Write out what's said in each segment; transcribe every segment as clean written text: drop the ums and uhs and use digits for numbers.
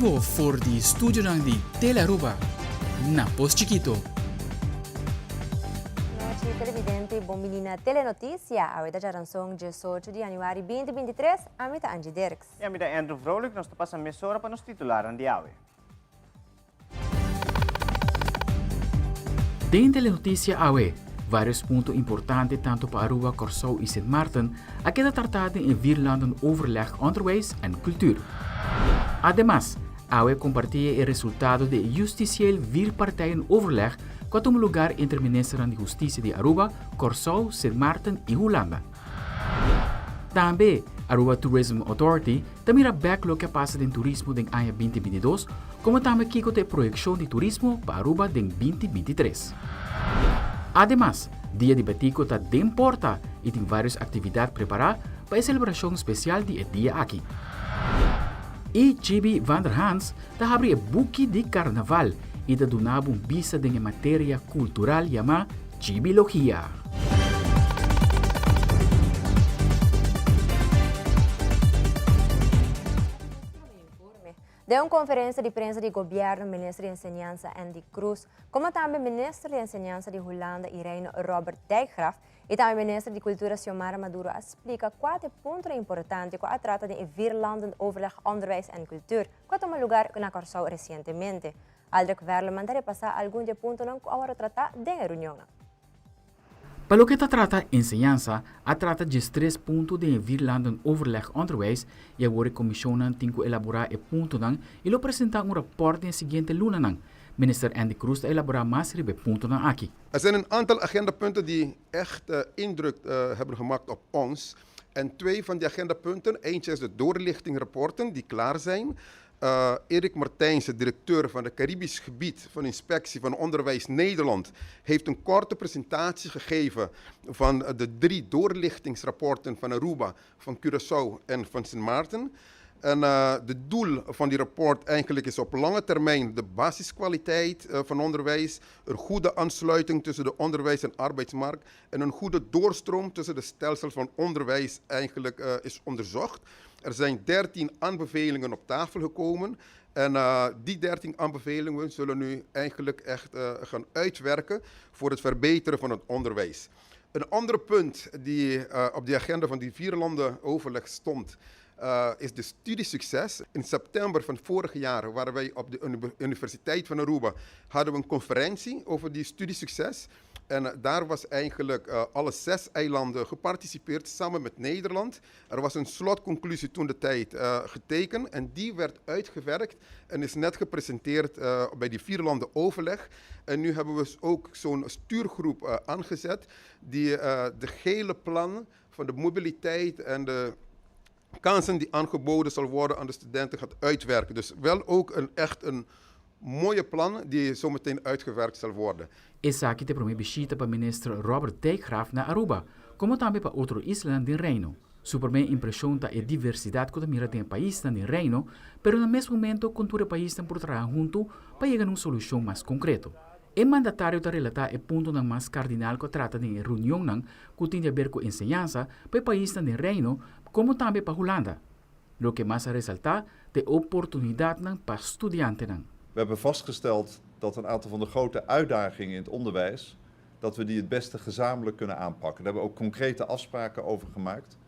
bibo for di studionan di Tele Aruba na Pos Chikito. Nochi televidente, bon bini na Telenoticia. Awe ta djaranson 18 di januari 2023. Ami ta Angie Dirks. I ami ta Andrew Vrolijk. Nos ta pasa mesora pa nos titularnan di awe. Den Telenoticia awe, varios punto importante tanto pa Aruba, Kòrsou i Sint Maarten a keda tratá den e Vierlanden Overleg Onderwijs en Cultuur. Ademas, awe kompartí e resultado di e Justitieel Vierpartijen Overleg ku a tuma lugar entre ministernan di Hustisia di Aruba, Kòrsou, Sint Maarten i Hulanda. Tambe, Aruba Tourism Authority ta mira bek loke a pasa den turismo den aña binti binti dos, komo tambe kiko ta e proyekshon di turismo pa Aruba den binti binti tres. Ademas, Dia di Betico ta den porta i tin varios aktividat prepará pa e selebrashon spesial di e dia aki. I Chibi van der Hans ta habri e buki di karnaval i ta duna bo un bista den e materia kultural yamá Chibilogia. Den un conferencia di prensa di gobierno, Minister di Enseñansa Endy Croes, como tambe Minister di Enseñansa di Hulanda y Reino Robert Dijkgraaf y tambe Minister di Cultura Xiomara Maduro a splica cua ta e puntonan importante cu a trata den e Vierlanden Overleg Onderwijs en Cultuur cu a tuma lugar na Corsou recientemente. Aldrich Werleman ta repasá algun di e puntonan ku a wòrdu tratá den e reunionnan. Pa loke ta trata enseñansa, a trata diestres punto den e Vierlanden Overleg Onderwijs i awor e komishonnan tin ku elaborá e puntonan i lo presentá un rapòrt den e siguiente lunanan. Minister Endy Croes ta elaborá mas riba e puntonan aki. Er zijn een aantal agendapunten die echt indruk hebben gemaakt op ons. En twee van die agendapunten, eentje is de doorlichtingrapporten die klaar zijn. Erik Martijnse, directeur van het Caribisch Gebied van Inspectie van Onderwijs Nederland, heeft een korte presentatie gegeven van de drie doorlichtingsrapporten van Aruba, van Curaçao en van Sint Maarten. En de doel van die rapport eigenlijk is op lange termijn de basiskwaliteit van onderwijs, een goede aansluiting tussen de onderwijs- en arbeidsmarkt en een goede doorstroom tussen de stelsels van onderwijs eigenlijk is onderzocht. Er zijn 13 aanbevelingen op tafel gekomen en die 13 aanbevelingen zullen nu eigenlijk echt gaan uitwerken voor het verbeteren van het onderwijs. Een ander punt die op de agenda van die vier landen overleg stond, is de studiesucces. In september van vorig jaar waren wij op de Universiteit van Aruba, hadden we een conferentie over die studiesucces. En daar was eigenlijk alle zes eilanden geparticipeerd samen met Nederland. Er was een slotconclusie toen de tijd getekend en die werd uitgewerkt en is net gepresenteerd bij die vier landen overleg. En nu hebben we ook zo'n stuurgroep aangezet die de gele plan van de mobiliteit en de kansen die aangeboden zal worden aan de studenten gaat uitwerken. Dus wel ook een, echt een mooie plan die zometeen uitgewerkt zal worden. Esaki ta e prome bishita pa Minister Robert Dijkgraaf na Aruba, como tambe pa otro islanan den Reino. Su prome impresion ta e diversidad cu ta mira den e paisnan den Reino, pero na mes momento con tur e paisnan por traha hunto pa yega na un solucion mas concreto. E mandatario ta relata e puntonan mas cardinal cu a trata den e reunionnan cu tin di haber cu enseñansa pa e paisnan den Reino como tambe pa Hulanda. Loke mas a resalta ta e oportunidadnan pa studiantenan. We hebben vastgesteld dat een aantal van de grote uitdagingen in het onderwijs, dat we die het beste gezamenlijk kunnen aanpakken. Daar hebben we ook concrete afspraken over gemaakt.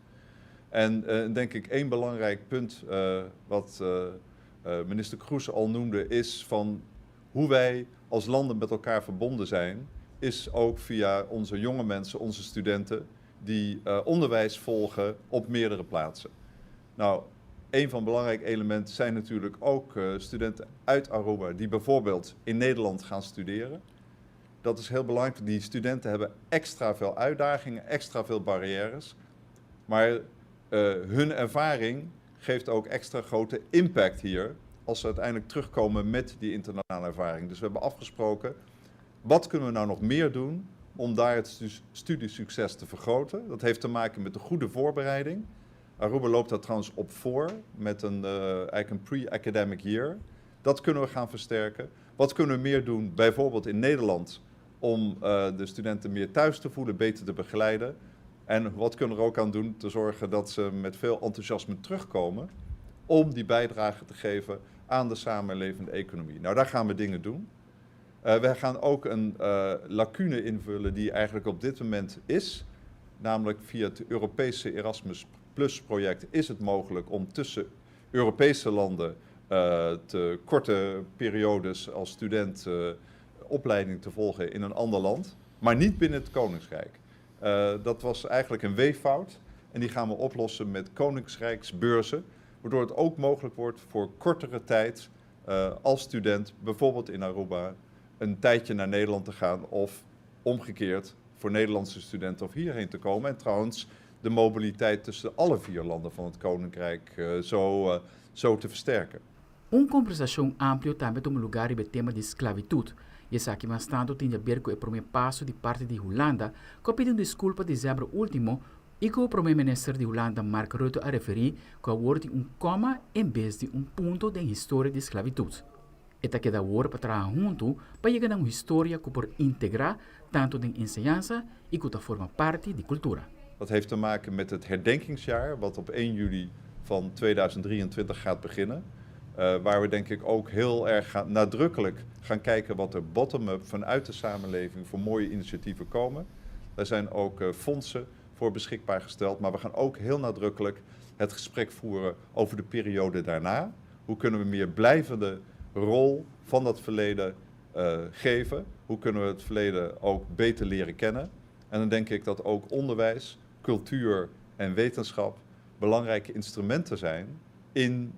En denk ik één belangrijk punt wat minister Kroes al noemde, is van hoe wij als landen met elkaar verbonden zijn, is ook via onze jonge mensen, onze studenten, die onderwijs volgen op meerdere plaatsen. Nou, een van belangrijke elementen zijn natuurlijk ook studenten uit Aruba die bijvoorbeeld in Nederland gaan studeren. Dat is heel belangrijk. Die studenten hebben extra veel uitdagingen, extra veel barrières. Maar hun ervaring geeft ook extra grote impact hier als ze uiteindelijk terugkomen met die internationale ervaring. Dus we hebben afgesproken, wat kunnen we nou nog meer doen om daar het studiesucces te vergroten? Dat heeft te maken met de goede voorbereiding. Aruba loopt daar trouwens op voor met eigenlijk een pre-academic year. Dat kunnen we gaan versterken. Wat kunnen we meer doen, bijvoorbeeld in Nederland, om de studenten meer thuis te voelen, beter te begeleiden? En wat kunnen we er ook aan doen te zorgen dat ze met veel enthousiasme terugkomen om die bijdrage te geven aan de samenlevende economie. Nou, daar gaan we dingen doen. Wij gaan ook een lacune invullen die eigenlijk op dit moment is. Namelijk via het Europese Erasmus Plus project is het mogelijk om tussen Europese landen te korte periodes als student opleiding te volgen in een ander land, maar niet binnen het Koninkrijk. Dat was eigenlijk een weeffout en die gaan we oplossen met Koninkrijksbeurzen, waardoor het ook mogelijk wordt voor kortere tijd als student, bijvoorbeeld in Aruba, een tijdje naar Nederland te gaan of omgekeerd voor Nederlandse studenten of hierheen te komen. En trouwens de mobiliteit tussen alle vier landen van het Koninkrijk zo te versterken. Un kombersashon amplio tambe a tuma lugá riba e tema di sklabitut. I esaki mas tantu tin di aber ku e promé paso di parti di Hulanda ku a pidi un diskulpa desèmber último i ku promé minister di Hulanda Mark Rutte a referí ku awor tin un kòma en bes di un punto den historia di sklabitut. E ta keda awor pa traha huntu pa yega na un historia ku por integrá tantu den enseñansa i ku ta forma parti di kultura. Dat heeft te maken met het herdenkingsjaar, wat op 1 juli van 2023 gaat beginnen. Waar we, denk ik, ook heel erg nadrukkelijk gaan kijken wat er bottom-up vanuit de samenleving voor mooie initiatieven komen. Daar zijn ook fondsen voor beschikbaar gesteld. Maar we gaan ook heel nadrukkelijk het gesprek voeren over de periode daarna. Hoe kunnen we meer blijvende rol van dat verleden geven? Hoe kunnen we het verleden ook beter leren kennen? En dan denk ik dat ook onderwijs, cultuur en wetenschap belangrijke instrumenten zijn in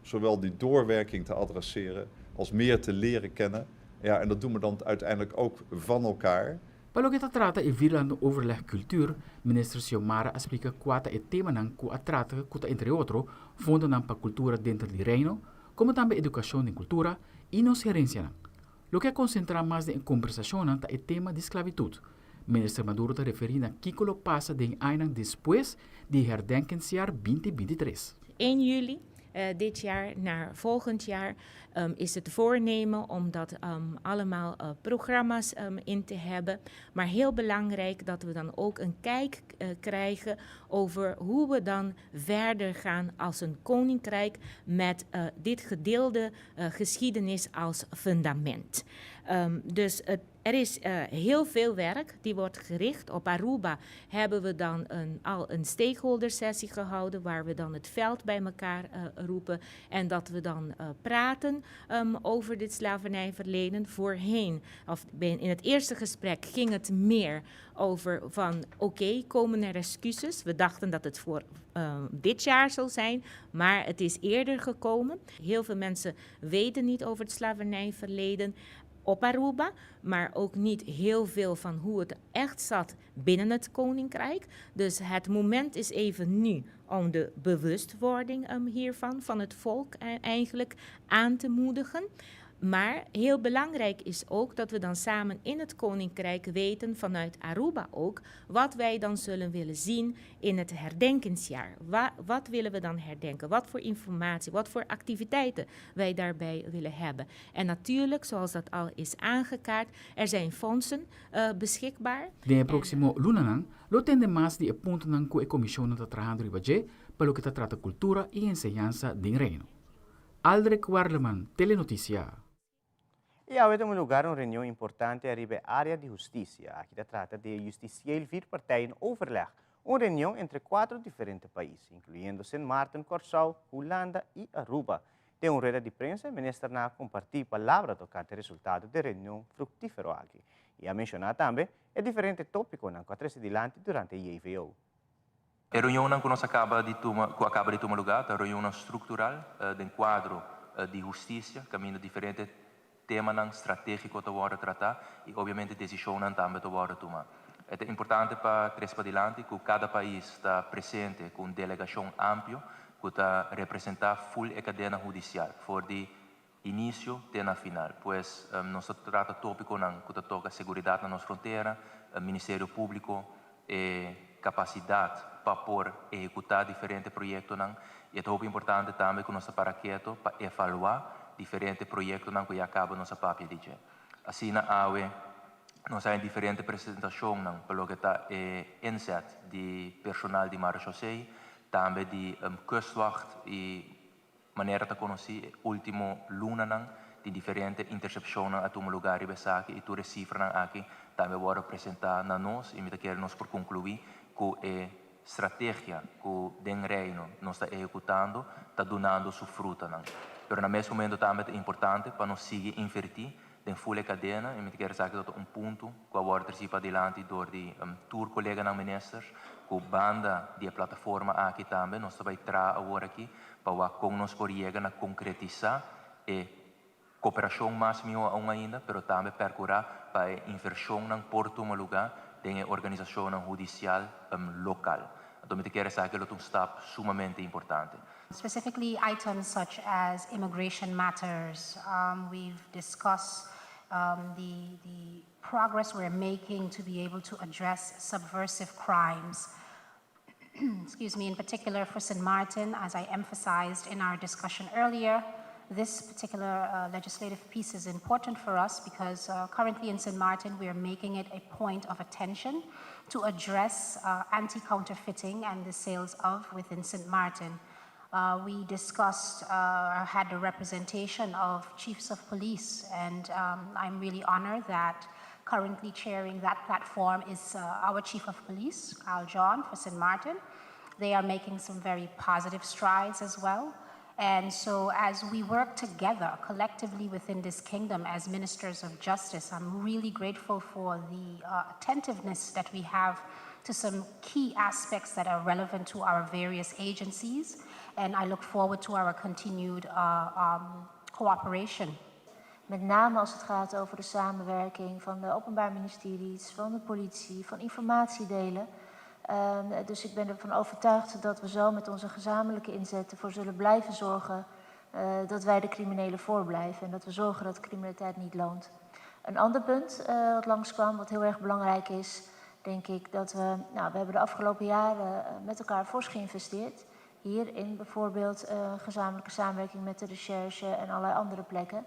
zowel die doorwerking te adresseren als meer te leren kennen. Ja, en dat doen we dan uiteindelijk ook van elkaar. Pa loke ta trata e Vierlandenoverleg Cultuur, minister Xiomara a splika kua ta e temanan ku a trata ku ta entre otro fondonan pa kultura denter di Reino, komo tambe edukashon den kultura i nos herensianan. Loke a konsentrá mas den e kombersashonnan ta e tema di sklabitut. Minister Maduro ta referí na kiko lo pasa den añanan despues di herdenkingsjaar 2023. 1 juli dit jaar naar volgend jaar is het voornemen om dat allemaal programma's in te hebben. Maar heel belangrijk dat we dan ook een kijk krijgen over hoe we dan verder gaan als een koninkrijk met dit gedeelde geschiedenis als fundament. Dus er is heel veel werk die wordt gericht. Op Aruba hebben we dan al een stakeholder sessie gehouden waar we dan het veld bij elkaar roepen en dat we dan praten over dit slavernijverleden. Voorheen, of in het eerste gesprek ging het meer over van: oké, komen er excuses? We dachten dat het voor dit jaar zou zijn, maar het is eerder gekomen. Heel veel mensen weten niet over het slavernijverleden op Aruba, maar ook niet heel veel van hoe het echt zat binnen het koninkrijk. Dus het moment is even nu om de bewustwording hiervan, van het volk eigenlijk, aan te moedigen. Maar heel belangrijk is ook dat we dan samen in het koninkrijk weten, vanuit Aruba ook, wat wij dan zullen willen zien in het herdenkingsjaar. Wat willen we dan herdenken? Wat voor informatie, wat voor activiteiten wij daarbij willen hebben? En natuurlijk, zoals dat al is aangekaart, er zijn fondsen beschikbaar. Den próksimo lunanan, lo tende mas di e puntonan ku e komishon ta trahando riba dje, pa loke ta trata kultura i enseñansa den Reino. Aldrich Warleman, Telenotisia. I awe a tuma lugá un reunion importante riba área di hustisia. Aki ta trata di Justitieel Vierpartijenoverleg, un reunion entre kuater diferente pais, inkluyendo Sint Maarten, Kòrsou, Hulanda i Aruba. Den un rueda di prensa, minister a kompartí palabra tokante resultado di e reunion fruktífero aki. I a menshoná tambe e diferente tópikonan ku a trese dilanti durante e JVO. E reunionnan ku nos a kaba di tuma, ku a kaba di tuma lugá ta reunionnan struktural den kuadro di hustisia, kaminda diferente temanan stratégiko ta wòrdu tratá i obviamente desishonnan tambe ta wòrdu tumá. E ta importante pa trese padilanti ku kada pais ta presente ku un delegashon amplio ku ta representá ful e kadena hudisial for di inisio te na final. Pues nos ta trata tópikonan ku ta toka seguridat na nos frontera, Ministerio Públiko, e kapasidat pa por ehekutá diferente proyektonan i e ta hopi importante tambe ku nos ta para keto pa evaluá diferente proyektonan ku ya kaba nos a papia di dje. Asina awe nos a haña diferente presentashonnan pa loke ta e inzet di personal di Marechaussee, tambe di Kustwacht i. Manera ta conoci, e ultimo lunanan di diferente intercepcionnan a tuma lugar riba esaki y tur e cifranan aki tambe a wordo presenta na nos y mi ta kere nos por conclui cu e strategia cu den Reino nos ta ehecutando ta dunando su frutanan. Pero na mes momento tambe ta importante pa nos sigui inverti den full e cadena y mi ta kere esaki lo ta un punto cu a wordo treci padilanti door di tur coleganan ministers cu banda di e plataforma aki tambe nos ta bay traha awor aki pa wak con nos por yega na concretisa e cooperacion mas miho aun ainda, pero tambe percura pa e inversionnan por tuma luga den e organisacionnan hudicial local. Anto mi ta kere esaki lo ta un stap sumamente importante. Specifically items such as immigration matters. We've discussed the progress we're making to be able to address subversive crimes. Excuse me, in particular for St. Martin, as I emphasized in our discussion earlier, this particular legislative piece is important for us because currently in St. Martin we are making it a point of attention to address anti-counterfeiting and the sales of within St. Martin. We discussed, had a representation of chiefs of police, and I'm really honored that currently chairing that platform is our chief of police, Carl John, for St. Martin. They are making some very positive strides as well. And so as we work together collectively within this kingdom as ministers of justice, I'm really grateful for the attentiveness that we have to some key aspects that are relevant to our various agencies. And I look forward to our continued cooperation. Met name als het gaat over de samenwerking van de openbaar ministeries, van de politie, van informatie delen. Dus ik ben ervan overtuigd dat we zo met onze gezamenlijke inzet ervoor zullen blijven zorgen dat wij de criminelen voorblijven en dat we zorgen dat criminaliteit niet loont. Een ander punt wat langskwam, wat heel erg belangrijk is, denk ik, dat we, nou, we hebben de afgelopen jaren met elkaar fors geïnvesteerd. Hier in bijvoorbeeld gezamenlijke samenwerking met de recherche en allerlei andere plekken.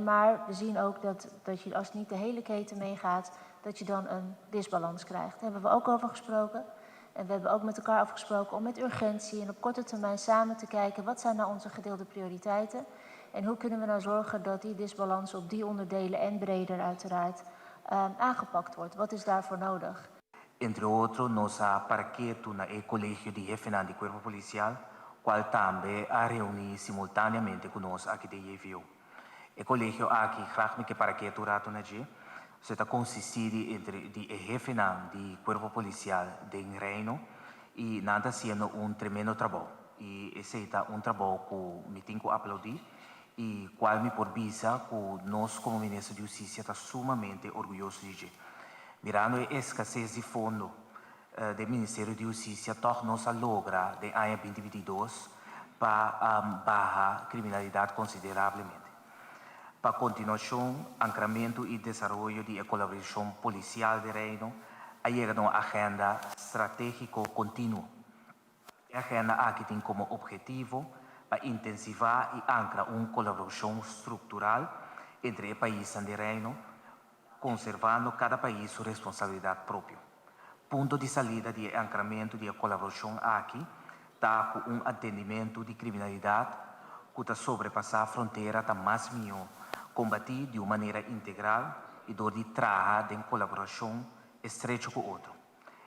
Maar we zien ook dat je als niet de hele keten meegaat, dat je dan een disbalans krijgt. Daar hebben we ook over gesproken. En we hebben ook met elkaar afgesproken om met urgentie en op korte termijn samen te kijken wat zijn nou onze gedeelde prioriteiten en hoe kunnen we nou zorgen dat die disbalans op die onderdelen en breder uiteraard aangepakt wordt. Wat is daarvoor nodig? Entre otro, nos a para ketu na e Kolegio di Hefenan di Kuerpo Polisial, kual tambe a reuní simultáneamente ku nos aki den JVO. E kolegio aki, graag mi ke para ketu un ratu na dje, se ta konsistí di entre di e hefenan di Kuerpo Polisial den Reino i nan ta hasiendo un tremendo trabou. I esei ta un trabou ku mi tin ku aplaudí i kual mi por bisa ku nos komo Minister di Hustisia ta sumamente orguyoso di dje. Mirando e eskases di fondo den Ministerio di Hustisia tòg nos a logra den aña 2022 pa baha kriminalidat konsiderablemente. Pa kontinuashon, ankramentu i desaroyo di e kolaborashon polisial den Reino a yega na un agenda stratégiko kontinuo. E agenda aki tin komo ophetivo pa intensivá i ankra un kolaborashon struktural entre e paisnan den Reino, konservando kada pais su responsabilidat propio. Punto di salida di e ankramentu di e kolaborashon aki ta ku un atendimentu di kriminalidat ku ta sobrepasá frontera ta mas mihó kombatí di un manera integral i dor di traha den kolaborashon estrecho ku otro.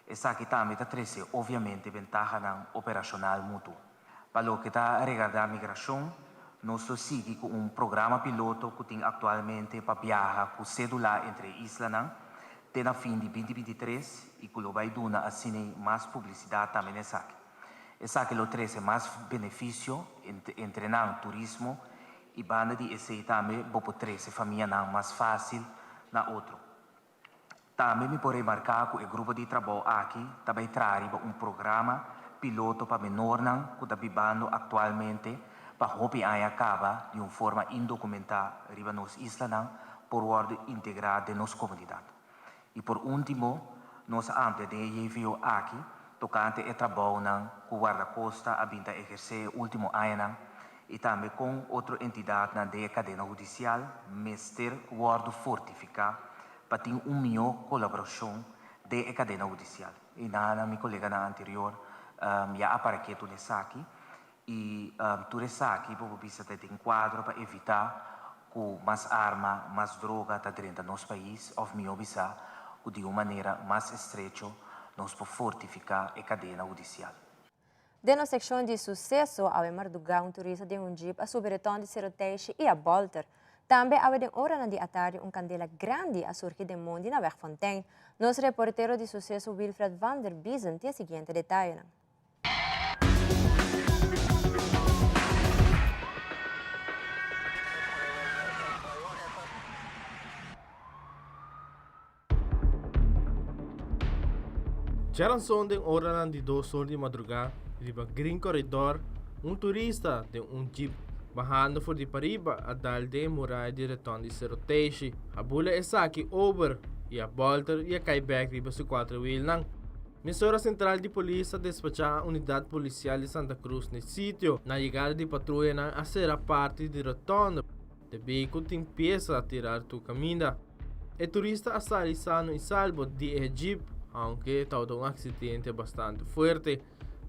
Esaki tambe ta trese obviamente bentahanan operashonal mutuo. Pa loke ta regardá migrashon, nos lo sigui ku un programa piloto ku tin aktualmente pa biaha ku sédula entre e islanan te na fin di 2023 i ku lo bai duna asina mas publisidat tambe na esaki. Esaki lo trese mas benefisio entre nan turismo i banda di esei tambe bo por trese famianan mas fásil na otro. Tambe mi por remarká ku e grupo di trabou aki ta bai traha riba un programa piloto pa menornan ku ta bibando aktualmente pa hopi aña kaba di un forma indokumentá riba nos islanan por wòrdu integrá den nos komunidat. I por último, nos a amplia den e JVO aki tokante e trabounan ku Wardakosta a bin ta ehersé e último añanan i tambe kon otro entidatnan den e kadena hudisial mester wòrdu fortifiká pa tin un mihó kolaborashon den e kadena hudisial. I nan mi koleganan anterior ya a para ketu n'esaki. I tur esaki bo por bisa ta den kuadro pa evitá ku mas arma, mas droga ta drenta nos pais òf mihó bisá ku di un manera mas estrecho nos por fortifiká e kadena hudisial. Den nos sekshon di suseso, awe mardugá un turista den un jeep a subi reton di Sero Teishi i a bòlter. Tambe awe den oranan di atardi un kandela grandi a surgi den mondi na Weg Fontein. Nos reportero di suseso Wilfred van der Biezen tin e siguiente detayenan. Djaranson den oranan di dos or di madrugá riba Green Corridor un turista den un jeep bahando for di pariba a dal den e muraya di reton di Sero Teishi. A bula esaki over i a bolter i a kai bek riba su kuater wielnan. Mesora sentral di polis a despachá unidat polisial di Santa Cruz n'e sitio. Na yegada di patruyanan a sera parti di rotonde debí ku tin piesa tirá tur kaminda. E turista a sali sano i salbo di e jeep, aunke tabata un aksidente bastante fuerte.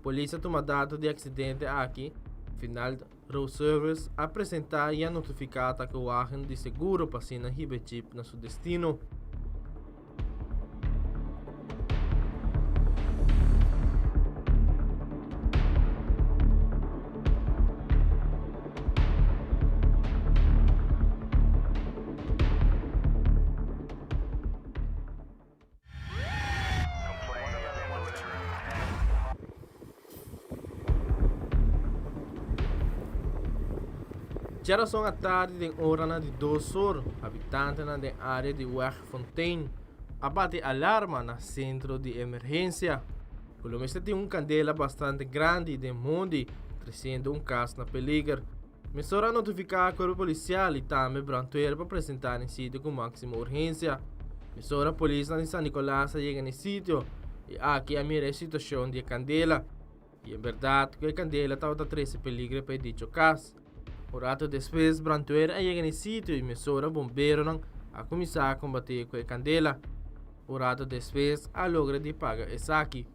Polis a tuma dato di e aksidente aki. Final Road Service a presentá i a notifiká takewagen di seguro pa asina hiba e jeep na su destino. Djarason atardi den oranan di dos or, habitantenan den área di Weg Fontein a bati alarma na sentro di emergensia. Ku lo mester tin un kandela bastante grandi den mondi, tresiendo un kas na peliger. Mesora a notifiká kuerpo polisial i tambe brandweer pa presentá na e sitio ku máksimo urgensia. Mesora polisnan di San Nicolas a yega na e sitio i aki a mira e situashon di e kandela. I en bèrdat ku e kandela tabata trese peligro pa e dicho kas. Un rato despues brandweer a yega na e sitio i mesora bomberonan a kuminsá kombatí ku e kandela. Un rato despues a logra di paga esaki.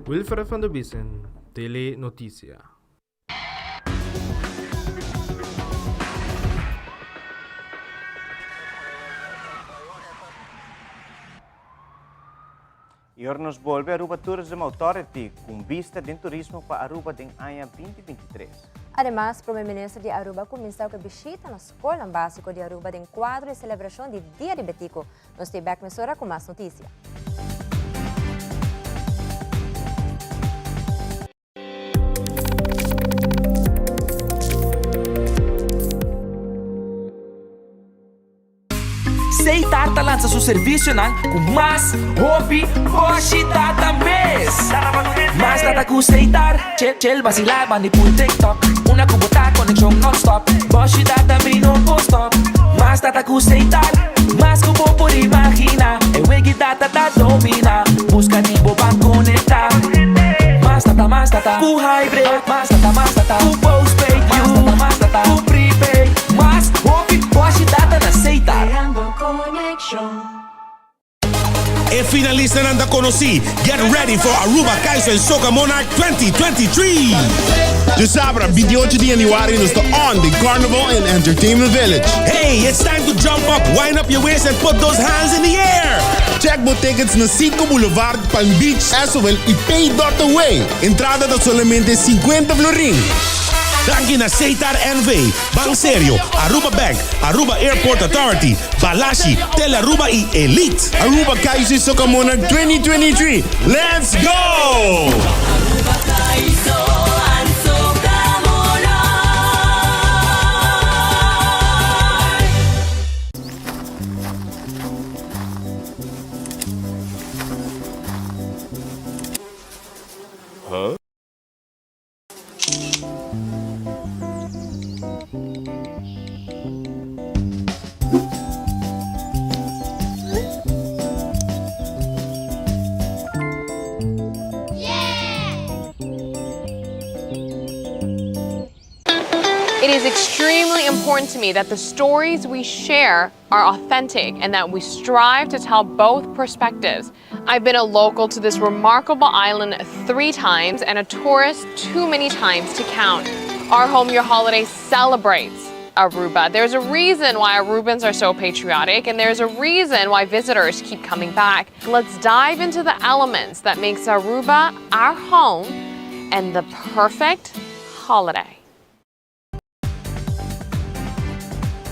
Wilfred van der Biesen, Tele Noticia. Y ora nos bolbe Aruba Tourism Authority cu un bista den turismo pa Aruba den aña 2023. Ademas, Prome Minister di Aruba a cuminsa cu e bishita na scolnan basico di Aruba den cuadro di celebracion di Dia di Betico. Nos ta bek mesora cu mas noticia. Seitar ta lansa su servisionan ku mas hopi boshi data mes. Mas data ku Seitar, chill chill basilá bandi pul TikTok. Una ku bo ta konekshon non-stop, boshi data mi no por stop. Mas data ku Seitar, mas ku bo por imaginá. E wegi data ta dominá, buska di bo ban konektá. Mas data, mas data ku hybrid, mas data, mas data ku postpaid, mas data, mas data ku prepaid. Mas hopi boshi data na Seitar. Creando conexion. E finalistanan ta konosí, Get ready for Aruba Kaiso en Soca Monarch 2023! Djasabra, 28 di januari nos ta on den Carnival and Entertainment Village. Hey, it's time to jump up, wind up your waist and put those hands in the air! Check bo tickets na Citgo Boulevard, Palm Beach, Esowel y Pay dot Away. Entrada ta solamente 50 florin. Danki na Seitar NV, Ban Serio, Aruba Bank, Aruba Airport Authority, Balashi, Tele Aruba y Elite. Aruba Kaiso y Soca Monarch 2023, Let's go! Aruba Kaiso and Soca Monarch. Huh? extremely important to me that the stories we share are authentic and that we strive to tell both perspectives. I've been a local to this remarkable island three times and a tourist too many times to count. Our Home Your Holiday celebrates Aruba. There's a reason why Arubans are so patriotic and there's a reason why visitors keep coming back. Let's dive into the elements that makes Aruba our home and the perfect holiday.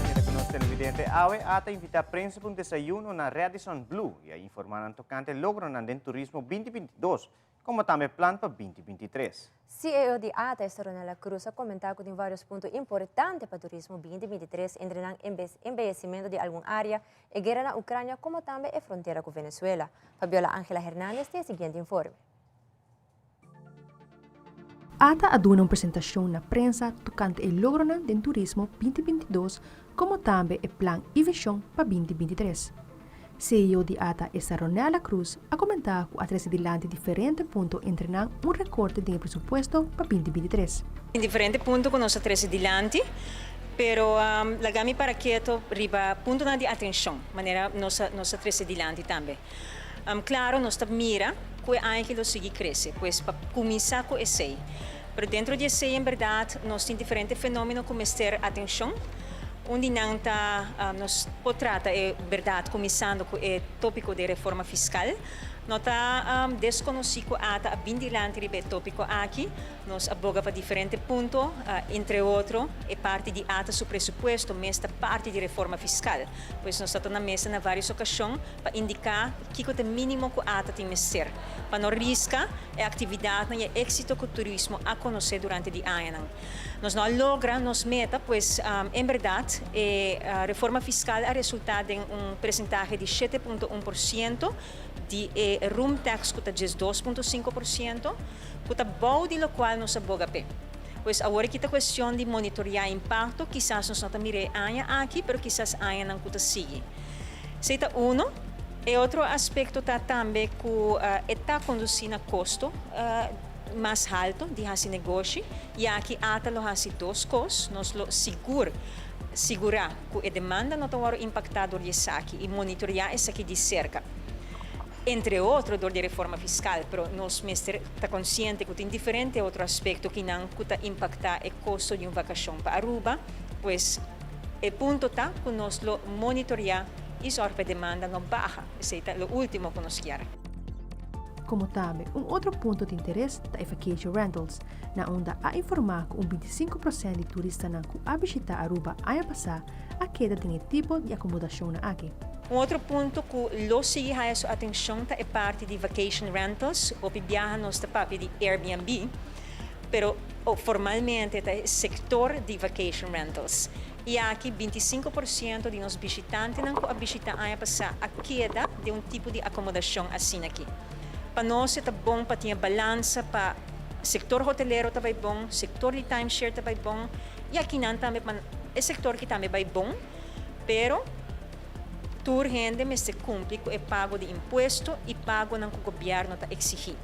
Keda ku nos televidente awe a ta invitá prensa pa un desayuno na Radisson Blu i a informá nan tokante logronan den turismo 2022 komo tambe plan pa 2023. CEO di ata, Esther Ronella Cruz a komentá ku tin vários punto importante pa turismo 2023, entre nan embeyecimento di algun área, e guera na Ucrania komo tambe e frontera ku Venezuela. Fabiola Angela Hernandez tin e siguiente informe. Ata a duna un presentashon na prensa tokante e logronan den turismo 2022 komo tambe e plan i vishon pa 2023. CEO di ata Esta Ronella Cruz a komentá ku a trese dilanti diferente punto entre nan un rekorte den e presupuesto pa 2023. Tin diferente punto ku nos a trese dilanti, pero laga mi para keto riba puntonan di atenshon, manera nos a nos a trese dilanti tambe. Klaro nos ta mira ku e aña aki lo sigui krese, pues pa kuminsá ku esei. Pero dentro di esei en bèrdat nos tin diferente fenómeno ku mester atenshon. Un di nan ta nos por trata e bèrdat kuminsando ku e tópiko di reforma fiskal. No ta deskonosí ku ata a bin dilanti riba e tópiko aki. Nos a boga pa diferente punto, entre otro e parti di ata su presupuesto mes ta parti di reforma fiskal. Pues nos ta na mesa na vários okashon pa indiká kiko ta e mínimo ku ata tin mester pa no riska e aktividatnan i e éksito ku turismo a konosé durante di añanan. Nos no a logra nos meta, pues en bèrdat e reforma fiskal a resultá den un presentahe di 7.1% di e room tax ku ta 12.5%, ku ta bou di lokual nos a boga p'e. Pues awor aki ta kuestion di monitoriá impakto, kisas nos no ta mira e aña aki, pero kisas añanan ku ta sigui. Esei ta uno. E otro aspekto ta tambe ku e ta kondusí na kosto mas haltu di hasi negoshi i aki ata lo hasi dos kos, nos lo sigur sigurá ku e demanda no ta wòrdu impaktá dor di esaki i monitoriá esaki di serka, entre otro dor di e reforma fiskal, pero nos mester ta konsiente ku tin diferente otro aspekto kinan ku ta impaktá e kosto di un vakashon pa Aruba, pues. E punto ta cu nos lo monitorea y zorg pa e demanda no baha. Esey ta lo ultimo cu nos kier. Como tambe un otro punto di interes ta e vacation rentals, na unda a informa cu un 25 procent di turistanan cu a bishita Aruba aña pasa a keda den e tipo di acomodacionnan aki. Un otro punto cu lo sigui haya su atencion ta e parti di vacation rentals. Hopi biaha nos ta papia di Airbnb. Pero formalmente ta e sector di vacation rentals. Y aki 25% di nos bishitantenan cu a bishita aña pasa a keda den un tipo di acomodacion asina aki. Pa nos e ta bon pa tin e balansa pa sector hotelero ta bay bon, sector di timeshare ta bay bon y akinan tambe pa e sector aki tambe bay bon, pero tur hende mester cumpli cu e pago di impuesto y pagonan cu gobierno ta exigi.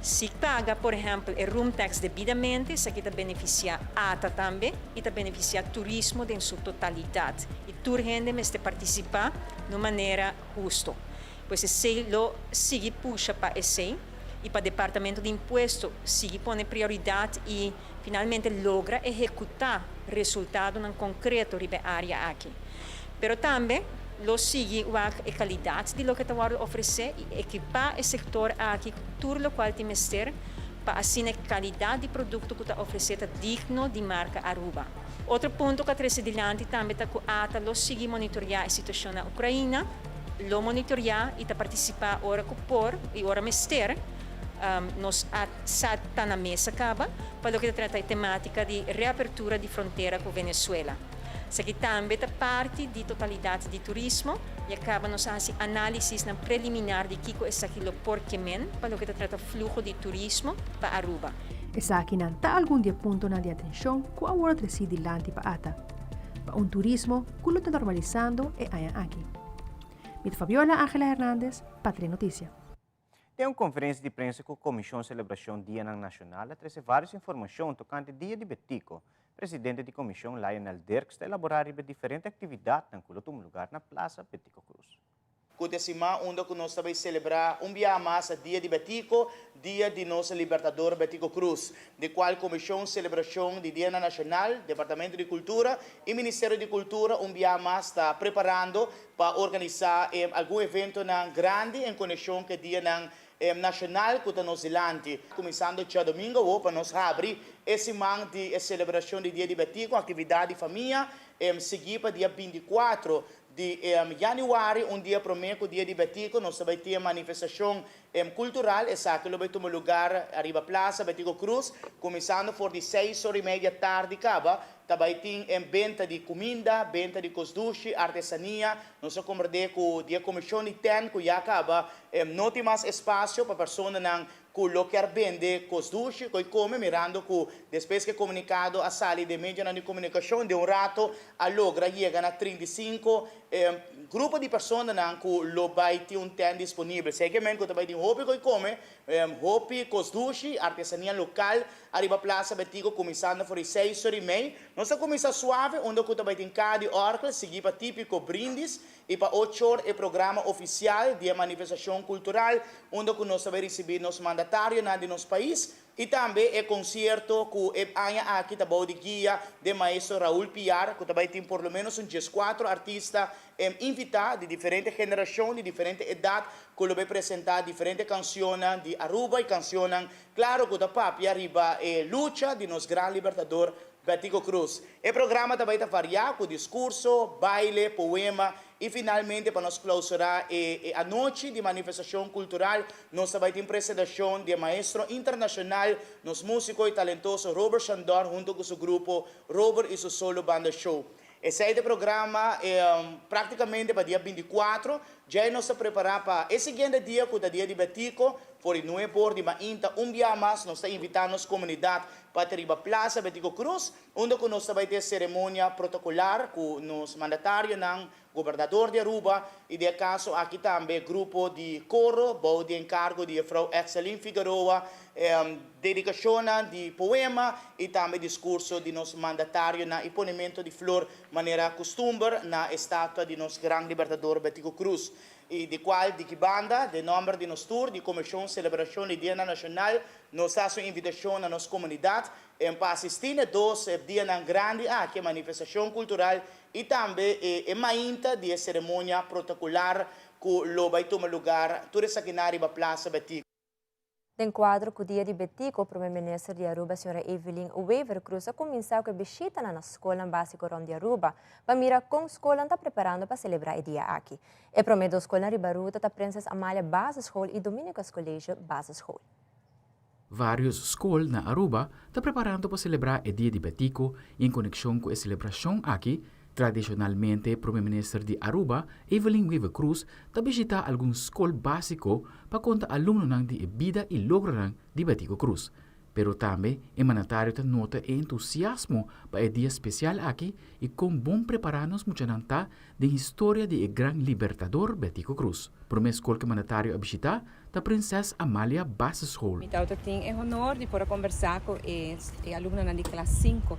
Si paga, por ehèmpel, e room tax debidamente, esaki ta benefisiá ata tambe i ta benefisiá turismo den su totalidat. I tur hende mester partisipá na un manera husto. Pues esei lo sigui pusha pa esei i pa Departamento di Impuesto sigui pone prioridat i finalmente logra ehekutá resultadonan konkreto riba e área aki. Pero tambe lo sigui wak e kalidat di loke ta wòrdu ofresé i ekipá e sektor aki ku tur lokual tin mester pa asina e kalidat di produkto ku ta ofresé ta digno di marka Aruba. Otro punto ku a trese dilanti tambe ta ku ata lo sigui monitoriá e situashon na Ukraina, lo monitoriá i ta partisipá ora ku por i ora mester. Nos a sa ta na mesa kaba pa loke ta trata e temátika di reapertura di frontera ku Venezuela. Esaki tambe ta parti di totalidat di turismo i a kaba nos a hasi análisisnan preliminar di kiko esaki lo por ke men pa loke ta trata fluho di turismo pa Aruba. Esakinan ta algun di e puntonan di atenshon ku a wòrdu tresí dilanti pa ata, pa un turismo ku lo ta normalisando e aña aki. Mi ta Fabiola Angela Hernandez pa Trenotisia. Den un konferensia di prensa ku Komishon Selebrashon Dianan Nashonal a trese vários informashon tokante Dia di Betico. Presidente di Comision Lionel Dirks ta elabora riba diferente actividadnan cu lo tuma lugar na Plaza Betico Croes. Cu ta siman unda cu nos ta bay celebra un biaha mas Dia di Betico, Dia di nos Libertador Betico Croes, di cual Comision Celebracion di Dianan Nacional, Departamento di Cultura y Ministerio di Cultura un biaha mas ta preparando pa organisa algun eventonan grandi en conexion cu e dianan nacional cu ta nos dilanti. Cuminsando djadomingo awo pa nos habri e siman di e celebracion di Dia di Betico, actividad di famia, sigui pa dia 24 di januari, un dia prome cu Dia di Betico, nos ta bay tin e manifestacion cultural. Esaki lo bay tuma lugar ariba Plaza Betico Croes, cuminsando for di seis ora y media tardi caba. Ta bay tin benta di cuminda, benta di cos dushi, artesania. Nos a comprende cu di e comision di tent cu ya caba no tin mas espacio pa personanan cu lo kier bende cos dushi cu e come, mirando cu despues cu e comunicado a sali den medionan di comunicacion den un rato a logra yega na 35 grupo di personanan cu lo bay tin un tent disponibel. Sekermente cu ta bay tin hopi cu e come, hopi cos dushi, artesania local ariba Plaza Betico cuminsando for di seis ora y mei. Nos ta cuminsa suave unda cu ta bay tin caha di orgel sigui pa tipico brindis Y pa ochor e programa oficial di e manifestacion cultural unda cu nos ta bay ricibi nos mandatarionan di nos pais y tambe e concierto cu e aña aki ta bou di guia den maestro Raul Piar cu ta bay tin por lo menos un diescuatro artista invita di diferente generacion di diferente edad cu lo bay presenta diferente cancionnan di Aruba y cancionnan claro cu ta papia riba e lucha di nos gran libertador Betico Croes. E programa ta bay ta varia cu discurso, baile, poema y finalmente pa nos clausura e e anochi di manifestacion cultural nos ta bay tin presentacion di e maestro internacional, nos musico y talentoso Robert Chandor hunto cu su grupo Robert y su Solo Banda Show. Esey ta e programa practicamente pa dia 24. Djey nos ta prepara pa e siguiente dia cu ta dia di Betico, for di nuebe or di mainta un bia mas nos ta invita nos comunidad pa ta riba Plaza Betico Croes, unda cu nos ta bay tin e ceremonia protocolar cu nos mandatarionan, Gobernador di Aruba y den e caso aki tambe grupo di coro bou di encargo di juffrouw Exeline Figueroa, dedicacionnan di poema y tambe discurso di nos mandatarionan y ponimento di flor manera custumber na e statua di nos gran Libertador Betico Croes. Y di cual di ki banda, den nomber di nos tur di Comision Celebracion di Dianan Nacional, nos ta haci un invitacion na nos comunidad pa asisti na e dos dianan grandi aki, e manifestacion cultural y tambe e mainta di e ceremonia protocolar cu lo bay tuma lugar tur esaki riba Plaza Betico. Den cuadro cu Dia di Betico, Prome Minister di Aruba, Sra. Evelyn Wever-Croes a cuminsa cu e bishitanan na scolnan basico rond di Aruba, pa mira con scolnan ta preparando pa celebra e dia aki. E prome dos scolnan riba ruta ta Prinses Amalia Basisschool y Dominicus College Basisschool. Varios scol na Aruba ta preparando pa celebra e Dia di Betico y en conexion cu e celebracion aki, Tradicionalmente, Prome Minister di Aruba, Evelyn Wever-Croes, ta bishita algun scol basico pa conta alumnonan di e bida y logronan di Betico Croes. Pero tambe e mandatario ta nota e entusiasmo pa e dia special aki y con bon prepara nos muchanan ta den historia di e gran libertador Betico Croes. Prome scol cu e mandatario a bishita ta Prinses Amalia Basisschool. Mi tabata tin e honor di por a conversa cu e alumnonan di klas cinco.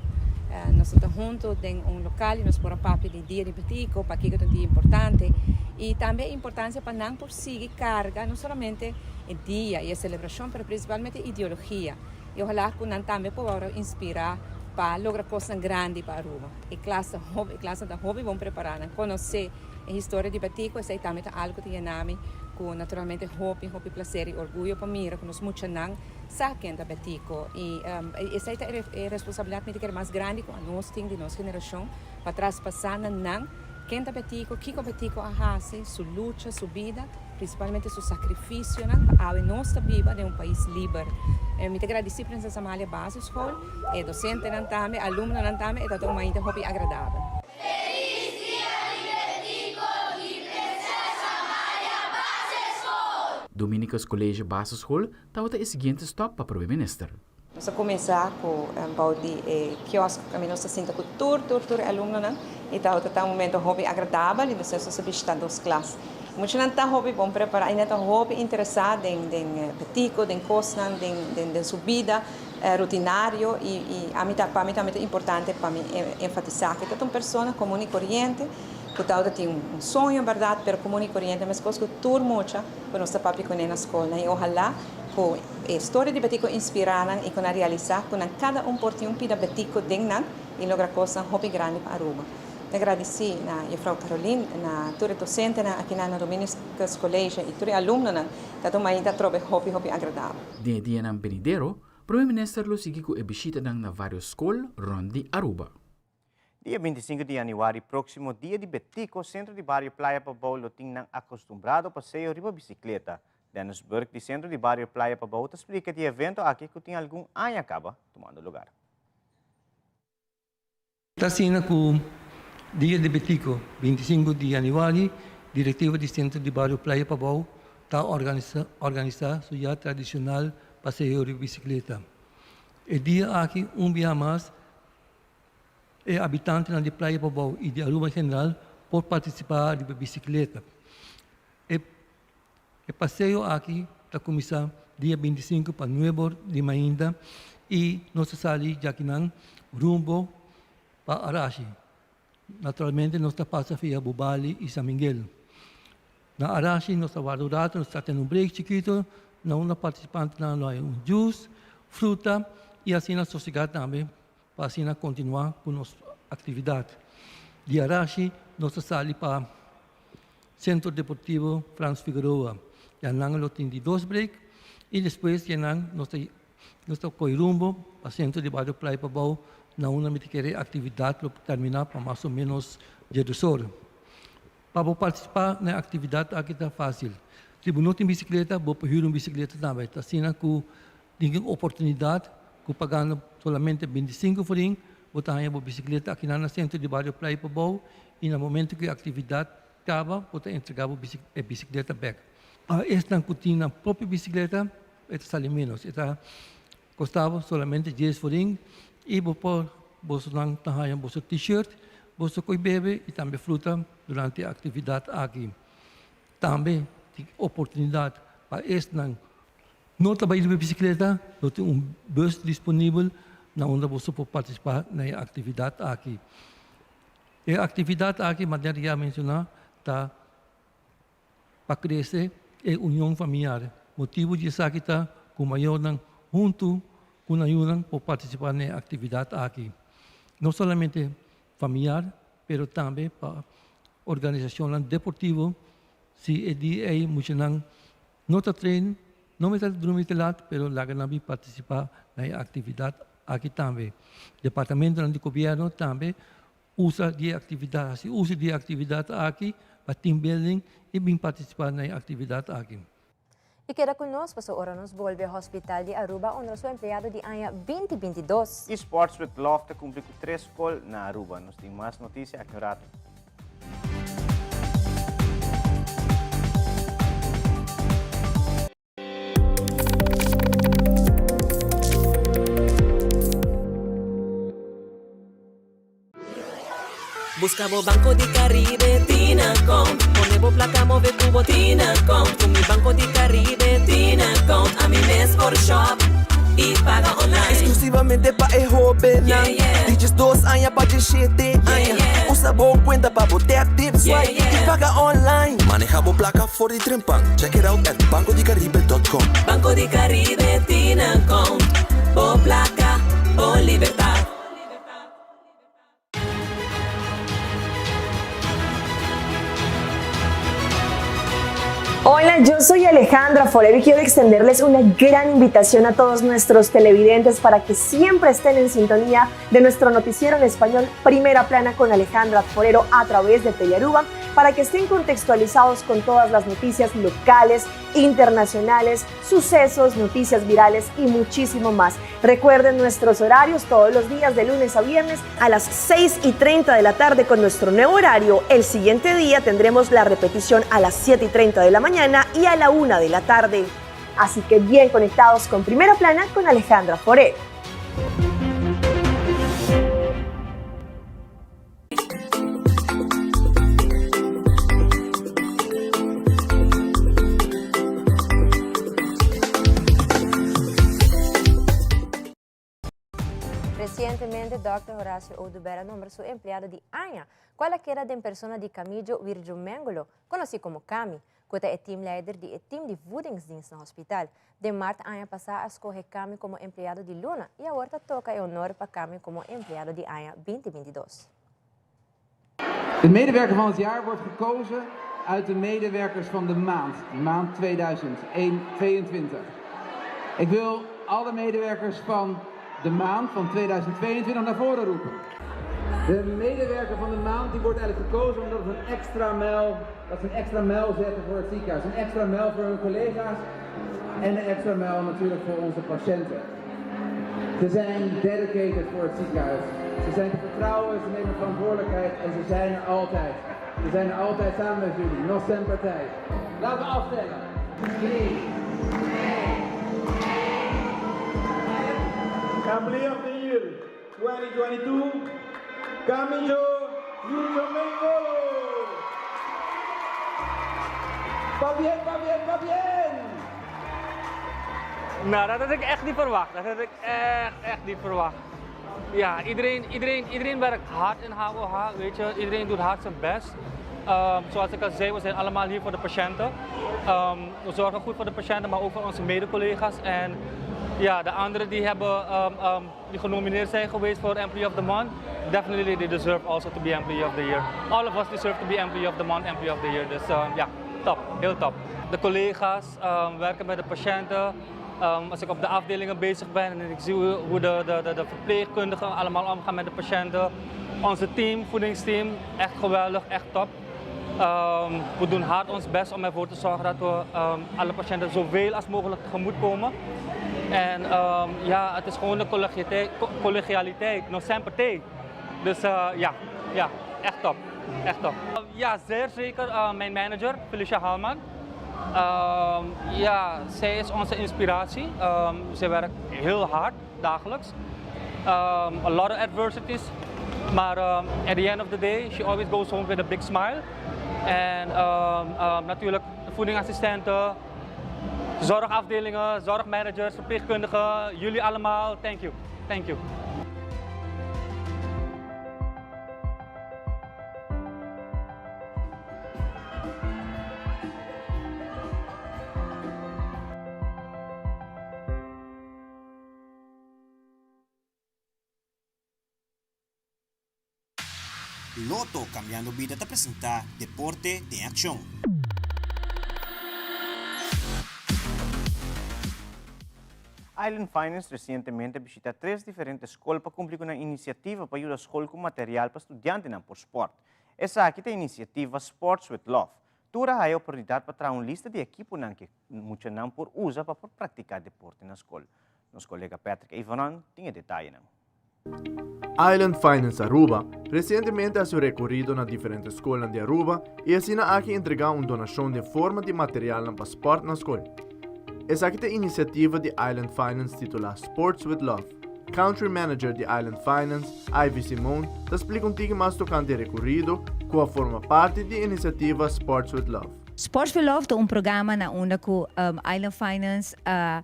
Nos ta hunto den un local y nos por a papia di Dia di Betico, pakico ta un dia importante y tambe e importancia pa nan por sigui carga no solamente e dia y e celebracion pero principalmente e ideologia y ojalá cu nan tambe por worde inspira pa logra cosnan grandi pa Aruba. E klas ta hopi, e klasnan ta hopi bon prepara, nan conoce E historia di Betico esei tambe ta algo ta yena mi cu naturalmente hopi hopi placer y orguyo pa mira cu nos muchanan sa ken ta Betico y esei ta e responsabilidad mi ta kere mas grandi cu anos tin di nos generacion pa traspasa na nan ken ta Betico, kico Betico a haci, su lucha, su bida, principalmente su sacrificionan pa awe nos ta biba den un pais liber. Mi ta gradici Prinses Amalia Basisschool, e docentenan tambe, alumnonan tambe, e ta un mainta hopi agradabel. Feliz Dia di Betico di Princesa Amalia Basisschool! Dominicus College Basisschool tabata e siguiente stop pa Prome Minister. Nos a cuminsa cu bou di e kiosk caminda nos ta sinta cu tur tur tur e alumnonan y tabata ta un momento hopi agradabel y despues nos a bishita dos klas. Muchanan ta hopi bon prepará i nan ta hopi interesá den den Betico, den kosnan, den den den su bida rutinario i i ami ta pa mi tambe ta importante pa mi enfatisá ku e ta un persona komun i koriente ku tabata tin un soño bèrdat pero komun i koriente meskos ku tur mucha ku nos ta papia kuné na skolnan i ohalá ku e storia di Betico inspirá nan i ku nan realisá ku nan kada un por tin un pida Betico den nan i logra kosnan hopi grandi pa Aruba. Ta gradisí na Juffrouw Caroline, na tur e dosentenan akinan na Dominicus College i tur e alumnonan. Ta tuma ainda atrobe hopi hopi agradabel. Den e dianan benidero, Prome Minister lo sigui ku e bishitanan na varios skol rònt di Aruba. Dia 25 di januari próksimo, dia di Betico, Sentro di Bario Playa Pabou lo tin nan akostumbrado paseo riba bisikleta. Dennis Burke di Sentro di Bario Playa Pabou ta splika di e evento aki ku tin algun aña kaba tumando lugar. Ta asina ku dia di Betico, 25 di januari, direktiva di Sentro di Bario Playa Pabou ta organisá su ya tradishonal paseo riba bisikleta. E dia aki un biaha mas e habitantenan di Playa Pabou i di Aruba en general por partisipá riba bisikleta. E E paseo aki ta kuminsá dia 25 pa nuebe or di mainta i nos ta sali djakinan rumbo pa Arashi. Naturalmente nos ta pasa via Bubali i San Miguel. Na Arashi nos ta warda un rato, nos ta tene un break chikito na unda partisipantenan lo haña un juice, fruta i asina sosegá tambe pa asina kontinuá ku nos aktividat. Di Arashi nos ta sali pa Centro Deportivo Frans Figueroa. Ya nan lo tin di dos break y despues ya nan nos ta nos ta coy rumbo pa Centro di Bario Playa Pabao na unda mi ta kere actividad lo termina pa mas o menos diedos ora. Pa bo participa na e actividad aki ta facil. Si bo no tin bicicleta bo por huur un bicicleta tambe. Ta asina cu tin un oportunidad cu pagando solamente 25 florin bo ta haña bo bicicleta akinan na Centro di Bario Playa Pabao y na momento cu e actividad caba bo ta entrega bo e bicicleta bek. Pa esnan cu tin nan propio bicicleta e ta sali menos, e ta costa bo solamente dies florin y bo por bosonan ta haña boso t-shirt, boso coy bebe y tambe fruta durante e actividad aki. Tambe tin oportunidad pa esnan no ta bay riba bicicleta, lo tin un bus disponibel na unda boso por participa na e actividad aki. E actividad aki, manera ya menciona, ta pa crece e union familiar. Motibo di esaki ta cu mayornan hunto cu nan yunan por participa na e actividad aki. No solamente familiar, pero tambe pa organisacionnan deportivo, si e dia ey muchanan no ta train, no mester ta drumi te lat, pero laga nan bin participa na e actividad aki tambe. Departamentonan di gobierno tambe usa di e actividad, haci uso di e actividad aki pa team building y bin participa na e actividad aki. Y keda cu nos paso ora nos bolbe Hospital di Aruba honra su empleado di aña 2022. Y Sports with Love ta cumpli cu tres scol na Aruba. Nos tin mas noticia aki un rato. Busca bo Banco di Caribe tin account. Pone bo placa move cu bo tin account. Cu mi Banco di Caribe tin account. Ami mes por shop y paga online. Exclusivamente pa e hobennan di 12 aña pa 17 aña. Usa bo cuenta pa bo tap, tip, swipe y paga online. Maneha bo placa for di trempan. Check it out at bancodicaribe.com. Banco di Caribe tin account. Bo placa, bo libertad. Hola, yo soy Alejandra Forero y quiero extenderles una gran invitación a todos nuestros televidentes para que siempre estén en sintonía de nuestro noticiero en español Primera Plana con Alejandra Forero a través de Telearuba para que estén contextualizados con todas las noticias locales, internacionales, sucesos, noticias virales y muchísimo más. Recuerden nuestros horarios todos los días de lunes a viernes a las 6 y 30 de la tarde con nuestro nuevo horario. El siguiente día tendremos la repetición a las 7 y 30 de la mañana y a la 1 de la tarde. Así que bien conectados con Primera Plana con Alejandra Forero. Recientemente Dòkter Horacio Oduber a nombra su empleado di aña, cual a keda den persona di Camillo Wirjo Mengolo, conoci como Cami, cu ta e teamleider di e team di voedingsdienst na hospital. Den maart aña pasa a scoge Cami como empleado di luna y awor ta toca e honor pa Cami como empleado di aña binti bintidos. De medewerker van het jaar wordt gekozen uit de medewerkers van de maand, de maand 2022. Ik wil alle medewerkers van de maand van 2022 naar voren roepen. De medewerker van de maand die wordt eigenlijk gekozen omdat het een extra mijl, dat ze een extra mijl zetten voor het ziekenhuis. Een extra mijl voor hun collega's en een extra mijl natuurlijk voor onze patiënten. Ze zijn dedicated voor het ziekenhuis. Ze zijn te vertrouwen, ze nemen verantwoordelijkheid en ze zijn er altijd. Ze zijn er altijd samen met jullie, nog zijn partij. Laten we aftellen. 3, 2, 1. Employee of the Year 2022, Camilo Mengolo. Pabien, pabien, pabien! Nou, dat had ik echt niet verwacht. Dat had ik echt, echt niet verwacht. Ja, iedereen, iedereen, iedereen werkt hard in HOH, weet je. Iedereen doet hard zijn best. Zoals ik al zei, we zijn allemaal hier voor de patiënten. We zorgen goed voor de patiënten, maar ook voor onze mede-collega's. En ja, de anderen die, hebben, die genomineerd zijn geweest voor Employee of the Month, definitely they deserve also to be Employee of the Year. All of us deserve to be Employee of the Month, Employee of the Year. Dus ja, top, heel top. De collega's werken met de patiënten. Als ik op de afdelingen bezig ben en ik zie hoe de verpleegkundigen allemaal omgaan met de patiënten. Onze team, voedingsteam, echt geweldig, echt top. We doen hard ons best om ervoor te zorgen dat we alle patiënten zoveel als mogelijk tegemoet komen. En ja, het is gewoon de collegialiteit, nog zijn partij. Dus ja, echt top. Echt top. Ja, zeer zeker mijn manager, Felicia Halman. Ja, zij is onze inspiratie. Zij werkt heel hard, dagelijks. A lot of adversities. Maar at the end of the day, she always goes home with a big smile. En natuurlijk de voedingassistenten, zorgafdelingen, zorgmanagers, verpleegkundigen, jullie allemaal, thank you. Thank you. Lotto Cambiando Bida ta presenta Deporte den Accion. Island Finance recientemente a bishita tres diferente scol pa cumpli cu nan iniciativa pa yuda scol cu material pa studiantenan por sport. Esaki ta e iniciativa Sports with Love. Tur a haya oportunidad pa traha un lista di ekiponan cu e muchanan por usa pa por practica deporte na scol. Nos colega Patrick Evanon tin e detayenan. Island Finance Aruba recientemente a haci un recorido na diferente scolnan di Aruba y asina aki entrega un donacion den forma di materialnan pa sport na scol. Esaki ta e iniciativa di Island Finance titula Sports with Love. Country Manager di Island Finance, Ivy Simon, ta splica un tiki mas tocante e recorido cu a forma parti di e iniciativa Sports with Love. Sports with Love ta un programa na unda cu Island Finance a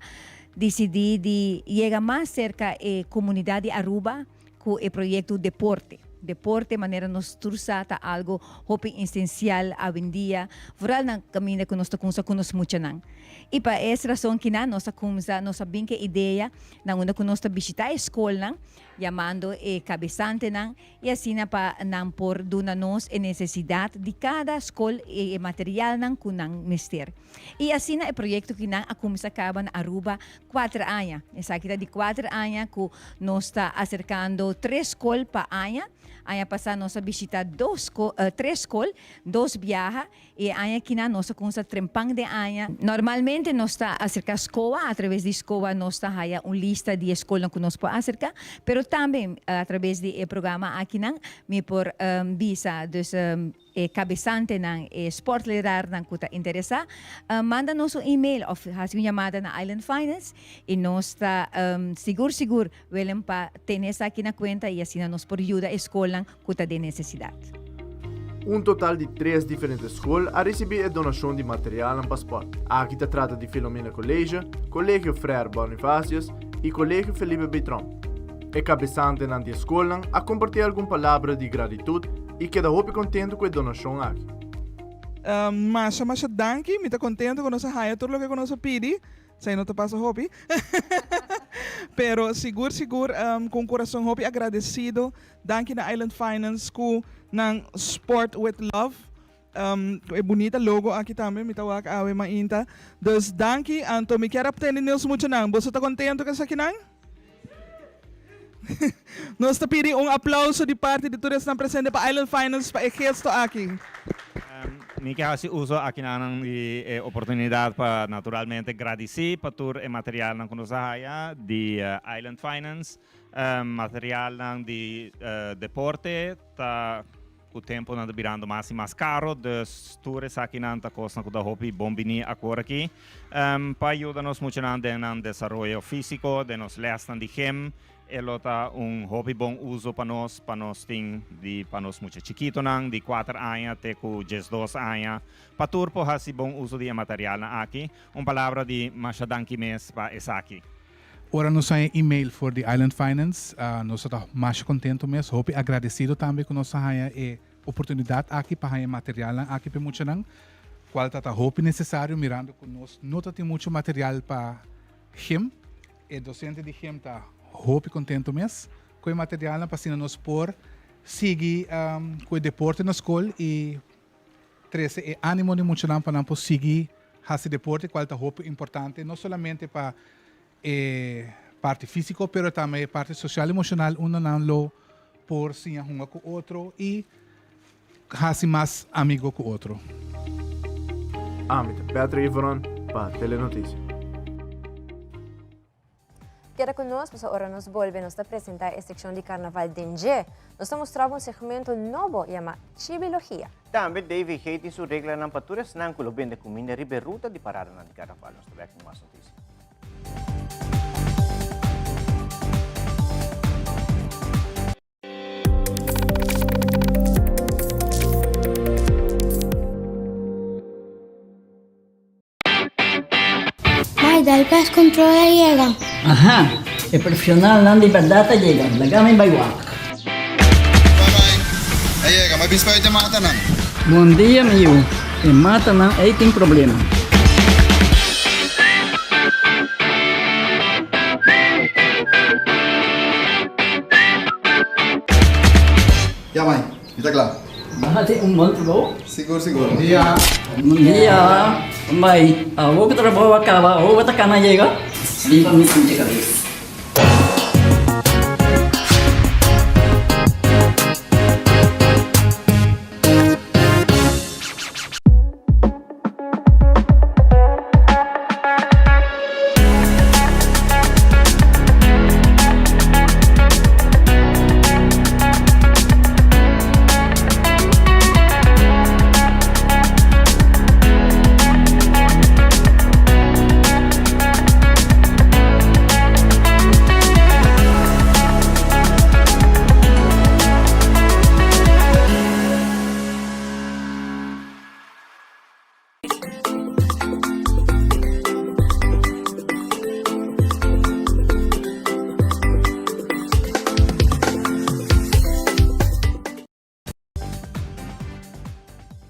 Disidí di yega mas serka e komunidat di Aruba ku e proyekto Deporte. Deporte, manera nos tur sa, ta algu hopi esensial awendia, vooral na kaminda ku nos ta kumsa ku nos muchanan. I pa es rason kinan nos a kumsa, nos a bin ku e idea na unda ku nos ta bishitá e skolnan, yamando e kabesantenan i asina pa nan por duna nos e nesesidat di kada skol i e materialnan ku nan mester. I asina e proyekto kinan a kuminsá kaba na Aruba kuater aña. Esaki ta di kuater aña ku nos ta aserkando tres skol pa aña. Aña pasá nos a bishitá dos tres skol, dos biaha, i e aña kinan nos a kuminsá trempan den aña. Normalmente nos ta aserká SCOA, atraves di SCOA nos ta haya un lista di e skolnan ku nos por aserká, pero tambe atraves di e programa akinan mi por bisa dus E kabesantenan, e sportlerarnan ku ta interesá, manda nos un email òf hasi un yamada na Island Finance i nos ta sigur sigur willing pa tene esaki na kuenta i asina nos por yuda e skolnan ku ta den nesesidat. Un total di tres diferente skol a risibí e donashon di materialnan pa spòrt. Aki ta trata di Filomena College, Kolegio Frère Bonifacius i Kolegio Felipe Bitrón. E kabesantenan di e skolnan a kompartí algun palabra di gratitut i keda hopi kontentu ku e donashon aki. Masha masha danki, mi ta contento cu nos a haya tur loke cu nos a pidi, esai no ta pasa hopi, pero sigur sigur cu un curason hopi agradecido, danki na Island Finance cu nan Sport with Love, cu e bunita logo aki tambe mi ta wak awe mainta, dus danki, anto mi kier a tende nos muchanan, boso ta contento cu esakinan? Nos ta pidi un aplauso di parti di tur esnan presente pa Island Finance pa e gesto aki. Mi ke hasi uso akinanan di e oportunidat pa naturalmente gradisí pa tur e materialnan ku nos a haya di Island Finance. Materialnan di deporte ta Ku tempu nan ta birando mas i mas karo, dus tur esakinan ta kosnan ku ta hopi bon bini akor aki pa yuda nos muchanan den nan desaroyo físiko, den nos lèsnan di gym. E lo ta un hopi bon uso pa nos, pa nos tin di pa nos mucha chikitonan di kuater aña te ku diesdos aña, pa tur por hasi bon uso di e materialnan aki. Un palabra di masha danki mes pa esaki. Ora nos haña email for di Island Finance, nos ta ta masha contento mes, hopi agradecido tambe cu nos a haña e oportunidad aki pa haña e materialnan aki pa e muchanan, cual ta ta hopi necesario mirando cu nos no ta tin mucho material pa gym. E docente di gym ta hopi contento mes cu e materialnan pa asina nos por sigui cu e deporte na scol y trece e animo di muchanan pa nan por sigui haci deporte cual ta hopi importante no solamente pa e parti fisico pero tambe e parti social emocional unda nan lo por siña hunga cu otro y haci mas amigo cu otro. Ami ta Patrick Iveron pa Telenoticia. Keda ku nos, pasobra ora nos bolbe nos ta presentá e sekshon di Karnaval den dje. Nos ta mustra bo un segmento nobo yamá Chibilogia. Tambe DVG tin su reglanan pa tur esnan ku lo bende kuminda riba e ruta di paradanan di Karnaval. Nos ta bek ku mas notisia. Mai, dal pest control a yega. Aha, e profesionalnan di berdad a yega, laga mi bai wak. Bye bye, a yega, mi a bisa pa e matanan. Bon dia mi yu, e matanan ei tin problema. Ya mai, mi ta kla. Bo hasi un bon trabou. Sigur sigur. Bon dia. Bon dia. Mai, awor ku trabou a kaba, awor bo ta kana yega? Bin pa mi sinti kabes.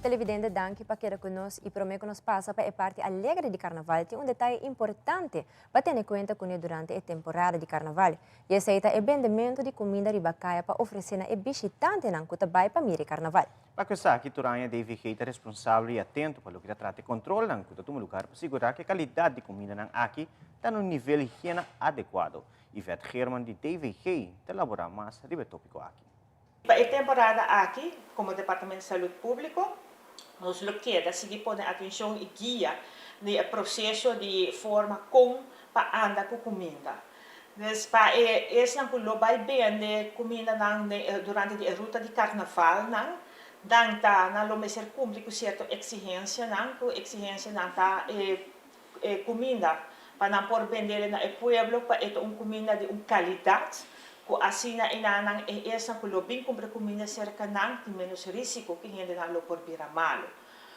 Televidente danki pa keda ku nos i prome ku nos pasa pa e parti alegre di karnaval tin un detaye importante pa tene kuenta kuné durante e temporada di karnaval i esei ta e bendementu di kuminda riba kaya pa ofresé na e bishitantenan ku ta bai pa mira e karnaval. Pa ku esaki, tur aña DVG ta responsabel i atento pa loke ta trata e kontrolnan ku ta tuma lugar pa sigurá ku e kalidat di kumindanan aki ta na un nivel higiena adekuado. Yvette Geerman di DVG ta elaborá mas riba e tópiko aki. Pa e temporada aki, komo Departamento di Salud Públiko, nos lo keda sigui pone atenshon i guia di e proseso di forma kon pa anda ku kuminda. Dus pa e esnan ku lo bai bende kumindanan durante di e ruta di karnavalnan, nan ta nan lo mester kumpli ku sierto eksigensianan, ku eksigensianan ta e e kuminda pa nan por bendele na e pueblo pa e ta un kuminda di un kalidat ku asina e nan e esnan ku lo bin kumpra kuminda serka nan tin menos risiko ku hendenan lo por bira malu.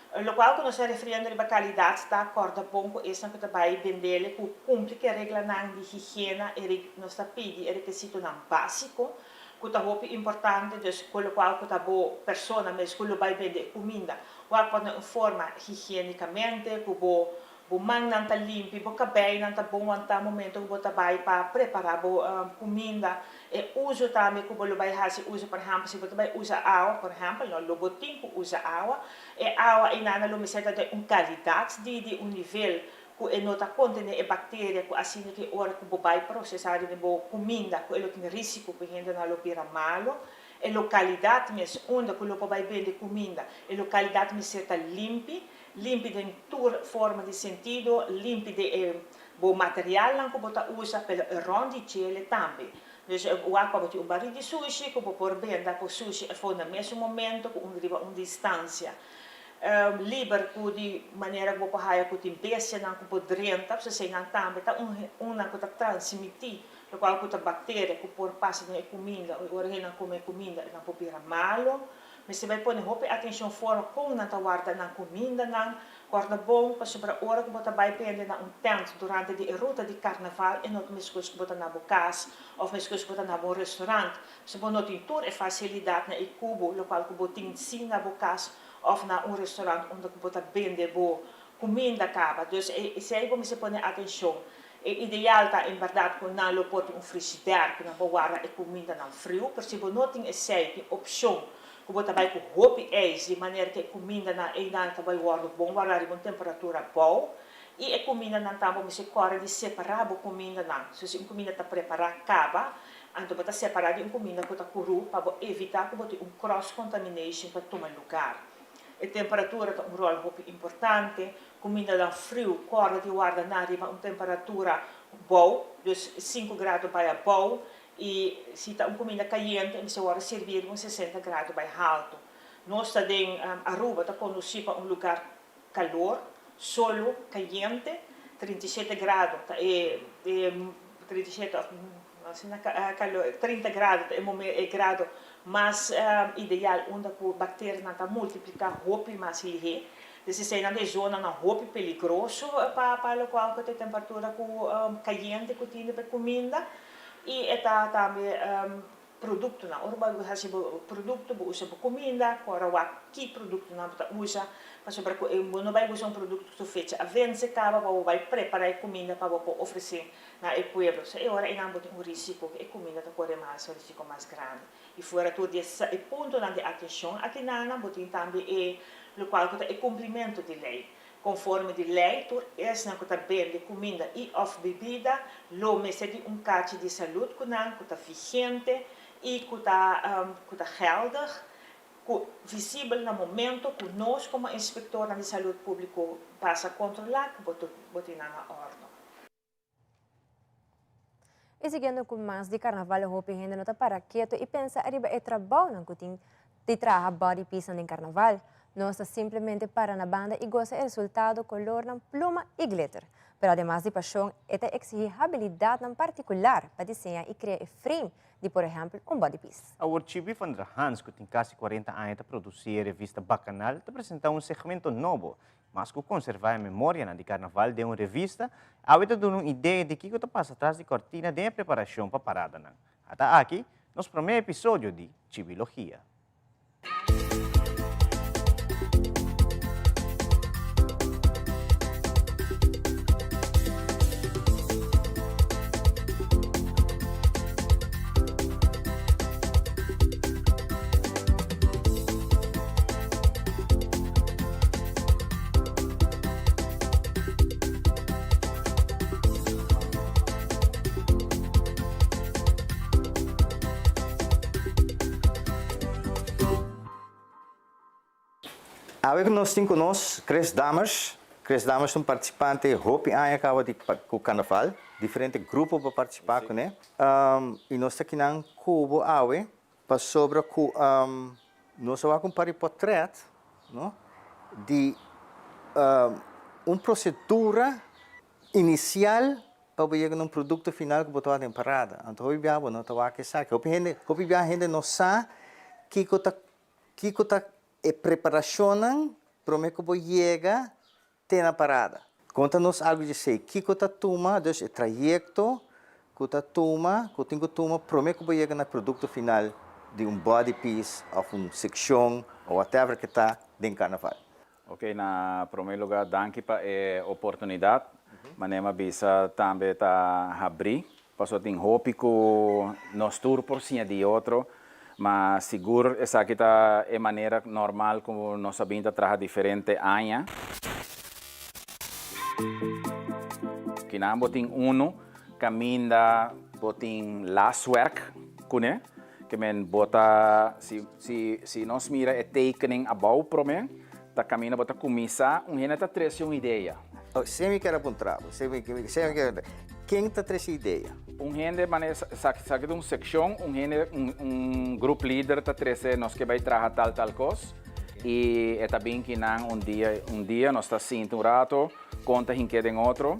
Lokual ku nos ta refiriendo riba kalidat ta kòrda bon ku esnan ku ta bai bendele ku kumpli ku e reglanan di higiena e nos ta pidi e rekisitonan básiko ku ta hopi importante dus ku lokual ku ta bo persona mes ku lo bai bende e kuminda wak pone un forma higienikamente ku bo Bo mannan ta limpi, bo kabeinan ta bon wantá momento ku bo ta bai pa prepará bo kuminda. E uso tambe ku bo lo bai hasi uso, por ehèmpel, si bo ta bai usa awa, por ehèmpel, no, lo bo tin ku usa awa. E awa einan lo mester ta den un kalidat di di un nivel ku e no ta kontené e bakteria ku asina ku e ora ku bo bai prosesá den bo kuminda ku e lo tin risiko ku e hendenan lo bira malo. E lokalidat mes unda ku lo por bai bende kuminda, e lokalidat mester ta limpi. Limpi den tur forma di sentido, limpi den e bo materialnan ku bo ta usa, pero e rònt di djele tambe. Dus wak pa bo tin un barí di sushi ku bo por benda ku sushi afó na mesun momento ku un riba un distansia liber ku di manera ku bo por haya ku tin bestianan ku por drenta, pasobra eseinan tambe ta un unnan ku ta transmití lokual ku ta bakteria ku por pasa den e kuminda, ora hendenan kome e kuminda nan por bira malo. Mester bai pone hopi atencion forma con nan ta warda nan cumindanan. Corda bon, pasobra ora cu bo ta bai bende na un tent durante di e ruta di carnaval e no ta mescos cu bo ta na bo cas of mescos cu bo ta na bo restaurant. Pasobra bo no tin tur e facilidadnan y cubo locual cu bo tin si na bo cas of na un restaurant unda cu bo ta bende bo cuminda caba. Dus esey bo mester pone atencion. E ideal ta en berdad cu nan lo por tin un frigidair cu nan por warda e cumindanan friu, pero si bo no tin esey tin opcion cu bo ta bay cu hopi ijs di manera cu e cumindanan eynan ta bay wordo bon warda riba un temperatura bou y e cumindanan tambe bo mester core di separa bo cumindanan. So si un cuminda ta prepara caba anto bo ta separa di un cuminda cu ta curu pa bo evita cu bo tin un cross contamination ta tuma lugar. E temperatura ta un rol hopi importante. Kumindanan friu kòrda di warda nan riba un temperatura bou, dus sinku grado bai abou, i si ta un kuminda kayente e mester wòrdu sirbí riba un sesenta grado bai haltu. Nos ta den Aruba ta kondusí pa un lugar kalor, solo, kayente, 37 grado ta e 37 òf asina kalor 30 grado ta e grado mas ideal unda ku bakterianan ta multipliká hopi mas lihé. Des eseinan ta e zonanan hopi peligroso pa pa lokual ku ta e temperatura ku kayente ku tin pa e kuminda i e ta tambe produktonan. Ora bo hasi bo produkto bo usa bo kuminda ku ora wak ki produktonan bo ta usa pasobra ku bo no bai usa un produkto ku su fecha a vense kaba pa bo bai prepara e kuminda pa bo por ofrese na e pueblo. So e ora einan bo tin un risiko ku e kuminda ta kore mas un risiko mas grandi. I fuera tur di e puntonan di atencion akinanan bo tin tambe e locual cu ta e cumplimento di ley. Conforme di ley tur esnan cu ta bende cuminda y of bebida lo mester di un kachi di salud cu nan cu ta vigente y cu ta cu ta geldig cu visibel na momento cu nos como inspectornan di salud publico pasa controla cu bo tin nan na ordo. Y siguiendo cu mas di carnaval hopi hende no ta para keto y pensa ariba e trabounan cu tin di traha body piecenan den carnaval. Nos ta simplemente para na banda y gosa e resultado, colornan, pluma y glitter. Pero ademas di pasion e ta exigi habilidadnan particular pa diseña y crea e frame di por ehempel un body piece. Awor Chibi van der Hans cu tin casi cuarenta aña ta produci e revista Bacchanal ta presenta un segmento nobo Mas ku konservá e memorianan di karnaval den un revista, awe ta duna un idea di kiko ta pasa tras di kòrtina den e preparashon pa paradanan. Ata aki nos promé episodio di Chibilogia. Awe ku nos tin ku nos Chris Dammers. Chris Dammers ta un partisipante hopi aña kaba di ku karnaval. Diferente grupo por partisipá kuné. I nos ta kinan ku bo awe pasobra ku Nos a wak un par di portret, no, di un procedura inicial pa bo yega na un producto final cu bo ta wak den parada. Anto hopi biaha bo no ta wak esaki. Hopi hende, hopi biaha hende no sa kico ta, kico ta e preparacionnan. promé ku bo yega te na parada. Konta nos algu di esei. Kiko ta tuma, dus e trayekto ku ta tuma, ku tin ku tuma promé ku bo yega na produkto final di un body piece òf un sekshon òf whatever ke ta den karnaval. Ok, na promé lugá danki pa e oportunidat. Manera mi a bisa tambe ta habrí, pasobra tin hopi ku nos tur por siña di otro, ma sigur esaki ta e manera normal ku nos a bin ta traha diferente aña. Kinan bo tin unu kaminda bo tin laswerk kuné. Ke men bo ta, si, si, si nos mira e tekening abou promé, ta kaminda bo ta kuminsá, un hende ta trese un idea. Oh, si mi kier a puntra bo, si mi, si mi kier, ken ta trese idea? Un hende, manera sa, sa ki ta un sekshon, un hende, un, un grup lider ta trese nos ke bai traha tal, tal kos, i e ta bin kinan un dia, un dia nos ta sinta un rato, kon ta hink'é den otro.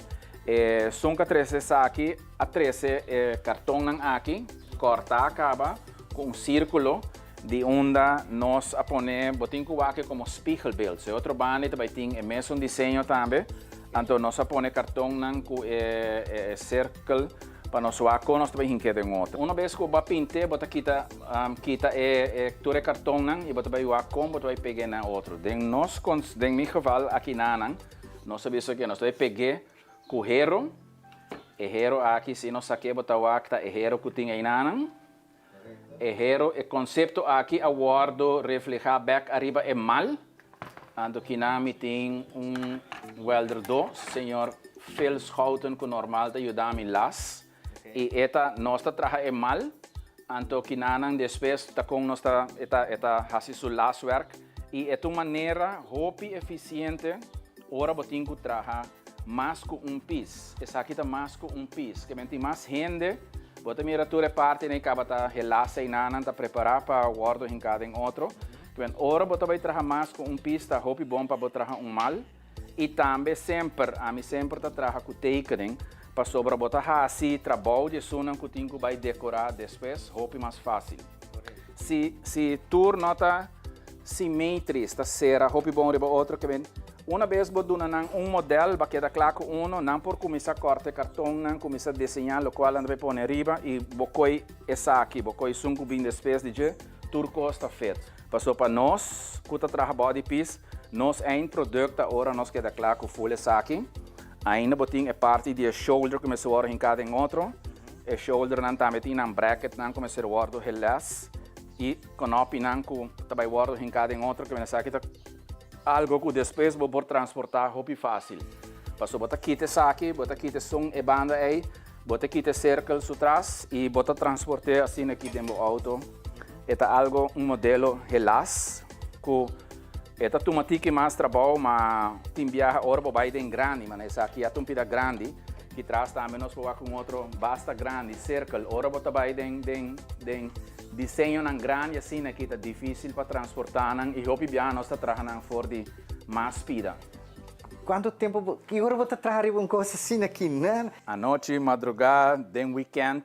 E sun ka trese esaki a trese e kartonnan aki. Kòrtá kaba ku un sírkulo di unda nos a pone bo tin ku wak komo spiegelbeeld. So e otro banda ta bai tin e mesun diseño tambe. Anto nos a pone kartonnan ku e e sirkel pa nos wak kon nos ta bai hink'é den otro. Una bes ku bo a pint'é bo ta kita kita e e tur e kartonnan i bo ta bai wak kon bo ta bai peg'é na otro. Den nos den mi geval akinanan nos a bisa ke nos ta bai peg'é Ku hero, e hero aki si nos sak'é bo ta wak ta e hero ku tin einanan. E hero, e konsepto aki a wòrdu reflehá bèk ariba e mal. Anto kinan mi tin un wèlderdó, señor Phil Schouten ku normal ta yuda mi las. I e ta, nos ta traha e mal, anto kinanan despues ta kon nos ta, e ta, e ta hasi su laswerk. I e ta un manera hopi efisiente ora bo tin ku traha mas ku un pis. Esaki ta mas ku un pis. Ke men tin mas hende, bo ta mira tur e partinan i kaba ta helasa i nanan ta prepará pa wòrdu hinká den otro. Ke men ora bo ta bai traha mas ku un pis ta hopi bon pa bo traha un mal. I tambe semper, ami semper ta traha ku tekening, pasobra bo ta hasi trabou di esunnan ku tin ku bai dekorá despues hopi mas fásil. Si si tur no ta simetris, ta sera hopi bon riba otro, ke ben una bes bo duna nan un modèl, ba keda kla ku uno, nan por kuminsá kòrta e kartonnan, kuminsá diseñá lokual nan ta bai pone riba i bo koi esaki, bo koi esun ku bin despues di dje, tur kos ta fet. Paso pa nos ku ta traha body piece, nos eindproduct ta ora nos keda kla ku full esaki. Ainda bo tin e parti di e shoulder ku mester wòrdu hinká den otro. E shouldernan tambe tin nan bracketnan ku mester wòrdu heles i kònòpinan ku ta bai wòrdu hinká den otro. Kimen esaki ta algo ku despues bo por transportá hopi fásil. Paso bo ta kita esaki, bo ta kita esun e banda ei, bo ta kita e sirkel su tras i bo ta transport'é asina aki den bo outo. E ta algo un modelo helas ku e ta tuma tiki mas trabou ma tin biaha ora bo bai den grandi mana esaki ya ta un pida grandi ki tras tambe nos por wak un otro basta grandi circle ora bo ta bai den den den diseñonan grandi asina ki ta dificil pa transporta nan y hopi biaha nos ta traha nan for di mas pida. Cuanto tempo bo ki ora bo ta traha riba un cos asina ki nan? Anochi madruga den weekend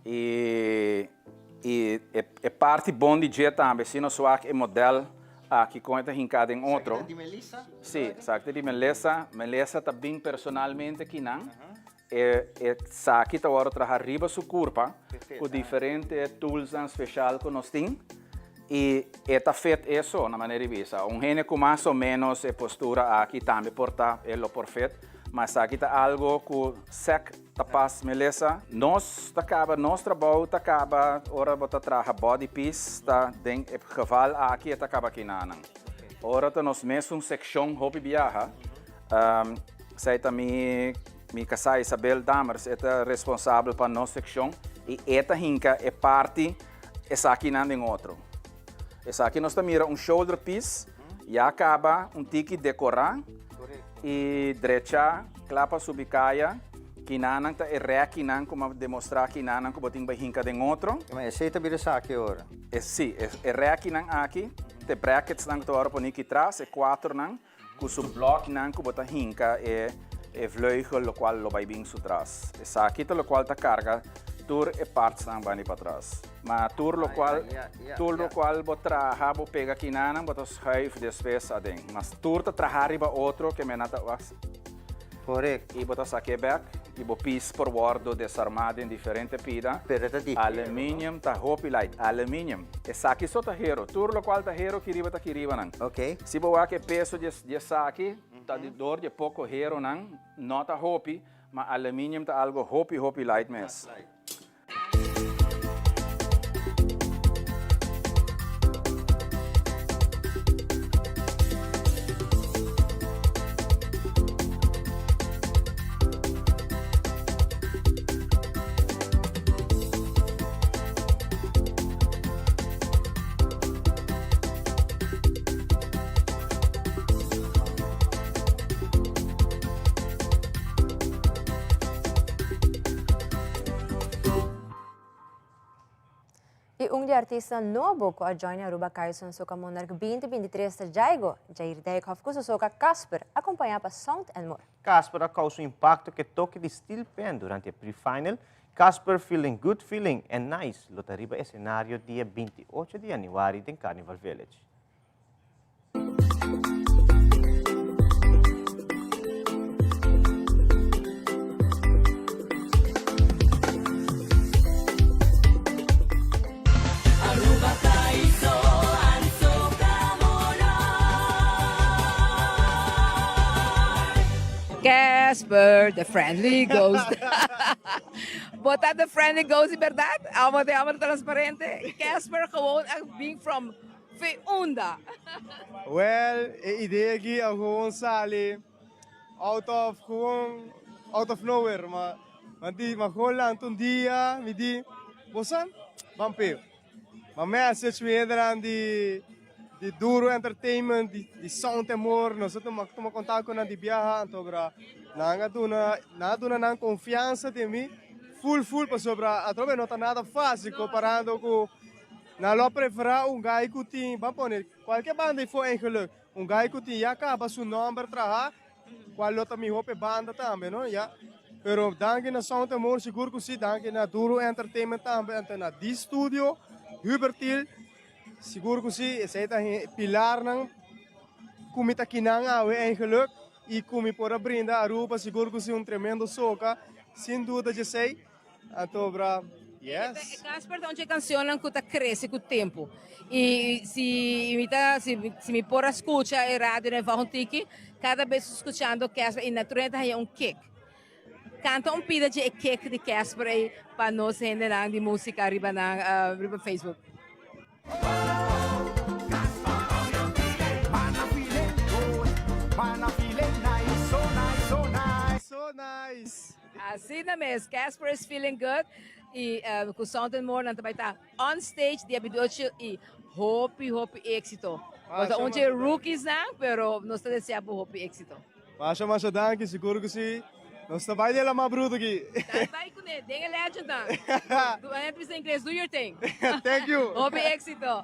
Y y e e parti bon di dje tambe, si nos wak e model aki kon e ta hinká den otro. Esaki ta di Melissa? Si, esaki ta di Melissa. Melissa ta bin personalmente kinan. E esaki ta wòrdu traha riba su kurpa ku diferente toolsnan speshal ku nos tin. Y e ta fit eso, na manera di bisa. Un hende cu mas o menos e postura aki tambe por ta, e lo por fit. Ma esaki ta algo cu sec ta pas melesa. Nos ta caba, nos trabou ta caba ora bo ta traha body piece, ta den e geval aki e ta caba kinanan. Ora ta nos mesun seccion hopi biaha, esey ta mi, mi casá Isabel Dammers, e ta responsabel pa nos seccion y e ta hinca e parti Esakinan den otro. Esaki nos ta mira un shoulder piece, ya caba un tiki decora y drecha cla pa subi caya. Kinanan ta e rekinan cu m'a demostra kinanan cu bo tin bay hinca den otro. Ma esey ta bira esaki ora? E si, e rekinan aki, t'e bracketsnan cu ta worde poni aki tras, e cuatronan. Cu su bloknan cu bo ta hinca e e vleugel locual lo bay bin su tras. Esaki ta locual ta carga. Tur e partsnan bani patras. Ma tur locual tur locual bo traha bo pega kinanan bo ta schuif despues aden. Mas tur ta traha riba otro ke mena ta wak. Correct. Y bo ta sake bek y bo piece por wordo desarma den diferente pida. Pero ta di Aluminium ta hopi light. Aluminium. Esaki so ta hero. Tur locual ta hero kiriba ta kiribanan. Ok. Si bo wak e peso di esaki ta di door di e poco heronan no ta hopi. Ma aluminium ta algo hopi hopi light mes. Y un di artista nobo cu a join Aruba Caizon Soca Monarch 2023 ta Jaigo, Jair Dijkhoff cu su soca Casper, acompaña pa Sound and More. Casper a causa un impacto cu e toke di steel pan durante e pre-final. Casper Feeling Good Feeling and Nice lo ta riba escenario dia 28 di januari den Carnival Village. Casper, the friendly ghost. Bo ta the friendly ghost di berdad? Amo te amo transparente. Casper gewoon a bin from Fe unda? Well, e idea aki a gewoon sali out of gewoon out of nowhere. Ma ma di ma gewoon lanta un dia mi di bo sa ban p'e. Ma message mi hendenan di di Duro Entertainment di di Sound Temor nos a tuma tuma kontak ku nan di biaha anto bra nan a duna nan a duna nan konfiansa den mi full full pasobra atrobe no ta nada fácil komparando ku Nan lo a preferá un gai ku tin, ban pone, kualke banda ei for eigenlijk, un gai ku tin ya kaba su nòmber trahá, kual lo ta mihó pa e banda tambe, no? Ya. Pero danki na Sound Amor, sigur ku si, danki na Duro Entertainment tambe, anto na D-Studio, Hubert Thiel, sigur ku si, esei ta pilarnan ku mi ta kinan awe eigenlijk, i ku mi por a brinda Aruba, sigur ku si, un tremendo soka, sin duda djesei. Anto bra, yes. E Casper ta un dje cancionnan cu ta crece cu tempo. Y si mi ta, si mi por a scucha e radio den volgende tiki, cada bes scuchando Casper y naturalmente ta haya un kick. Canta un pida dje e kick di Casper ey pa nos hendenan di musica riba nan, riba Facebook. Asina mes, Casper is feeling good y cu Sound and More nan ta bay ta on stage dia 28 y hopi hopi exito. Bo ta un dje rookies nan pero nos ta desea bo hopi exito. Masha masha danki, sigur ku si. Nos ta bai den la mas bruto aki. Ta bai kuné, den e legend nan. Do, nan ta bisa ingles, do your thing. Thank you. Hopi éxito.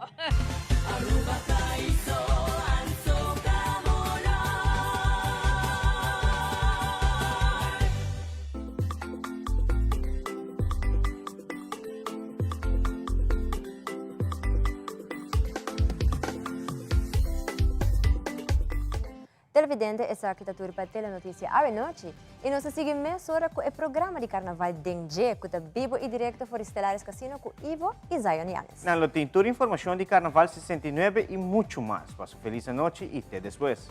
Televidente esaki ta tur pa Telenoticia awe nochi y nos ta sigui mesora cu e programa di Carnaval den dje cu ta bibo y directo for di Stellaris Casino cu Ivo y Zion Yanes. Nan lo tin tur informacion di Carnaval 69 y mucho mas. Pasa un feliz anochi y te despues.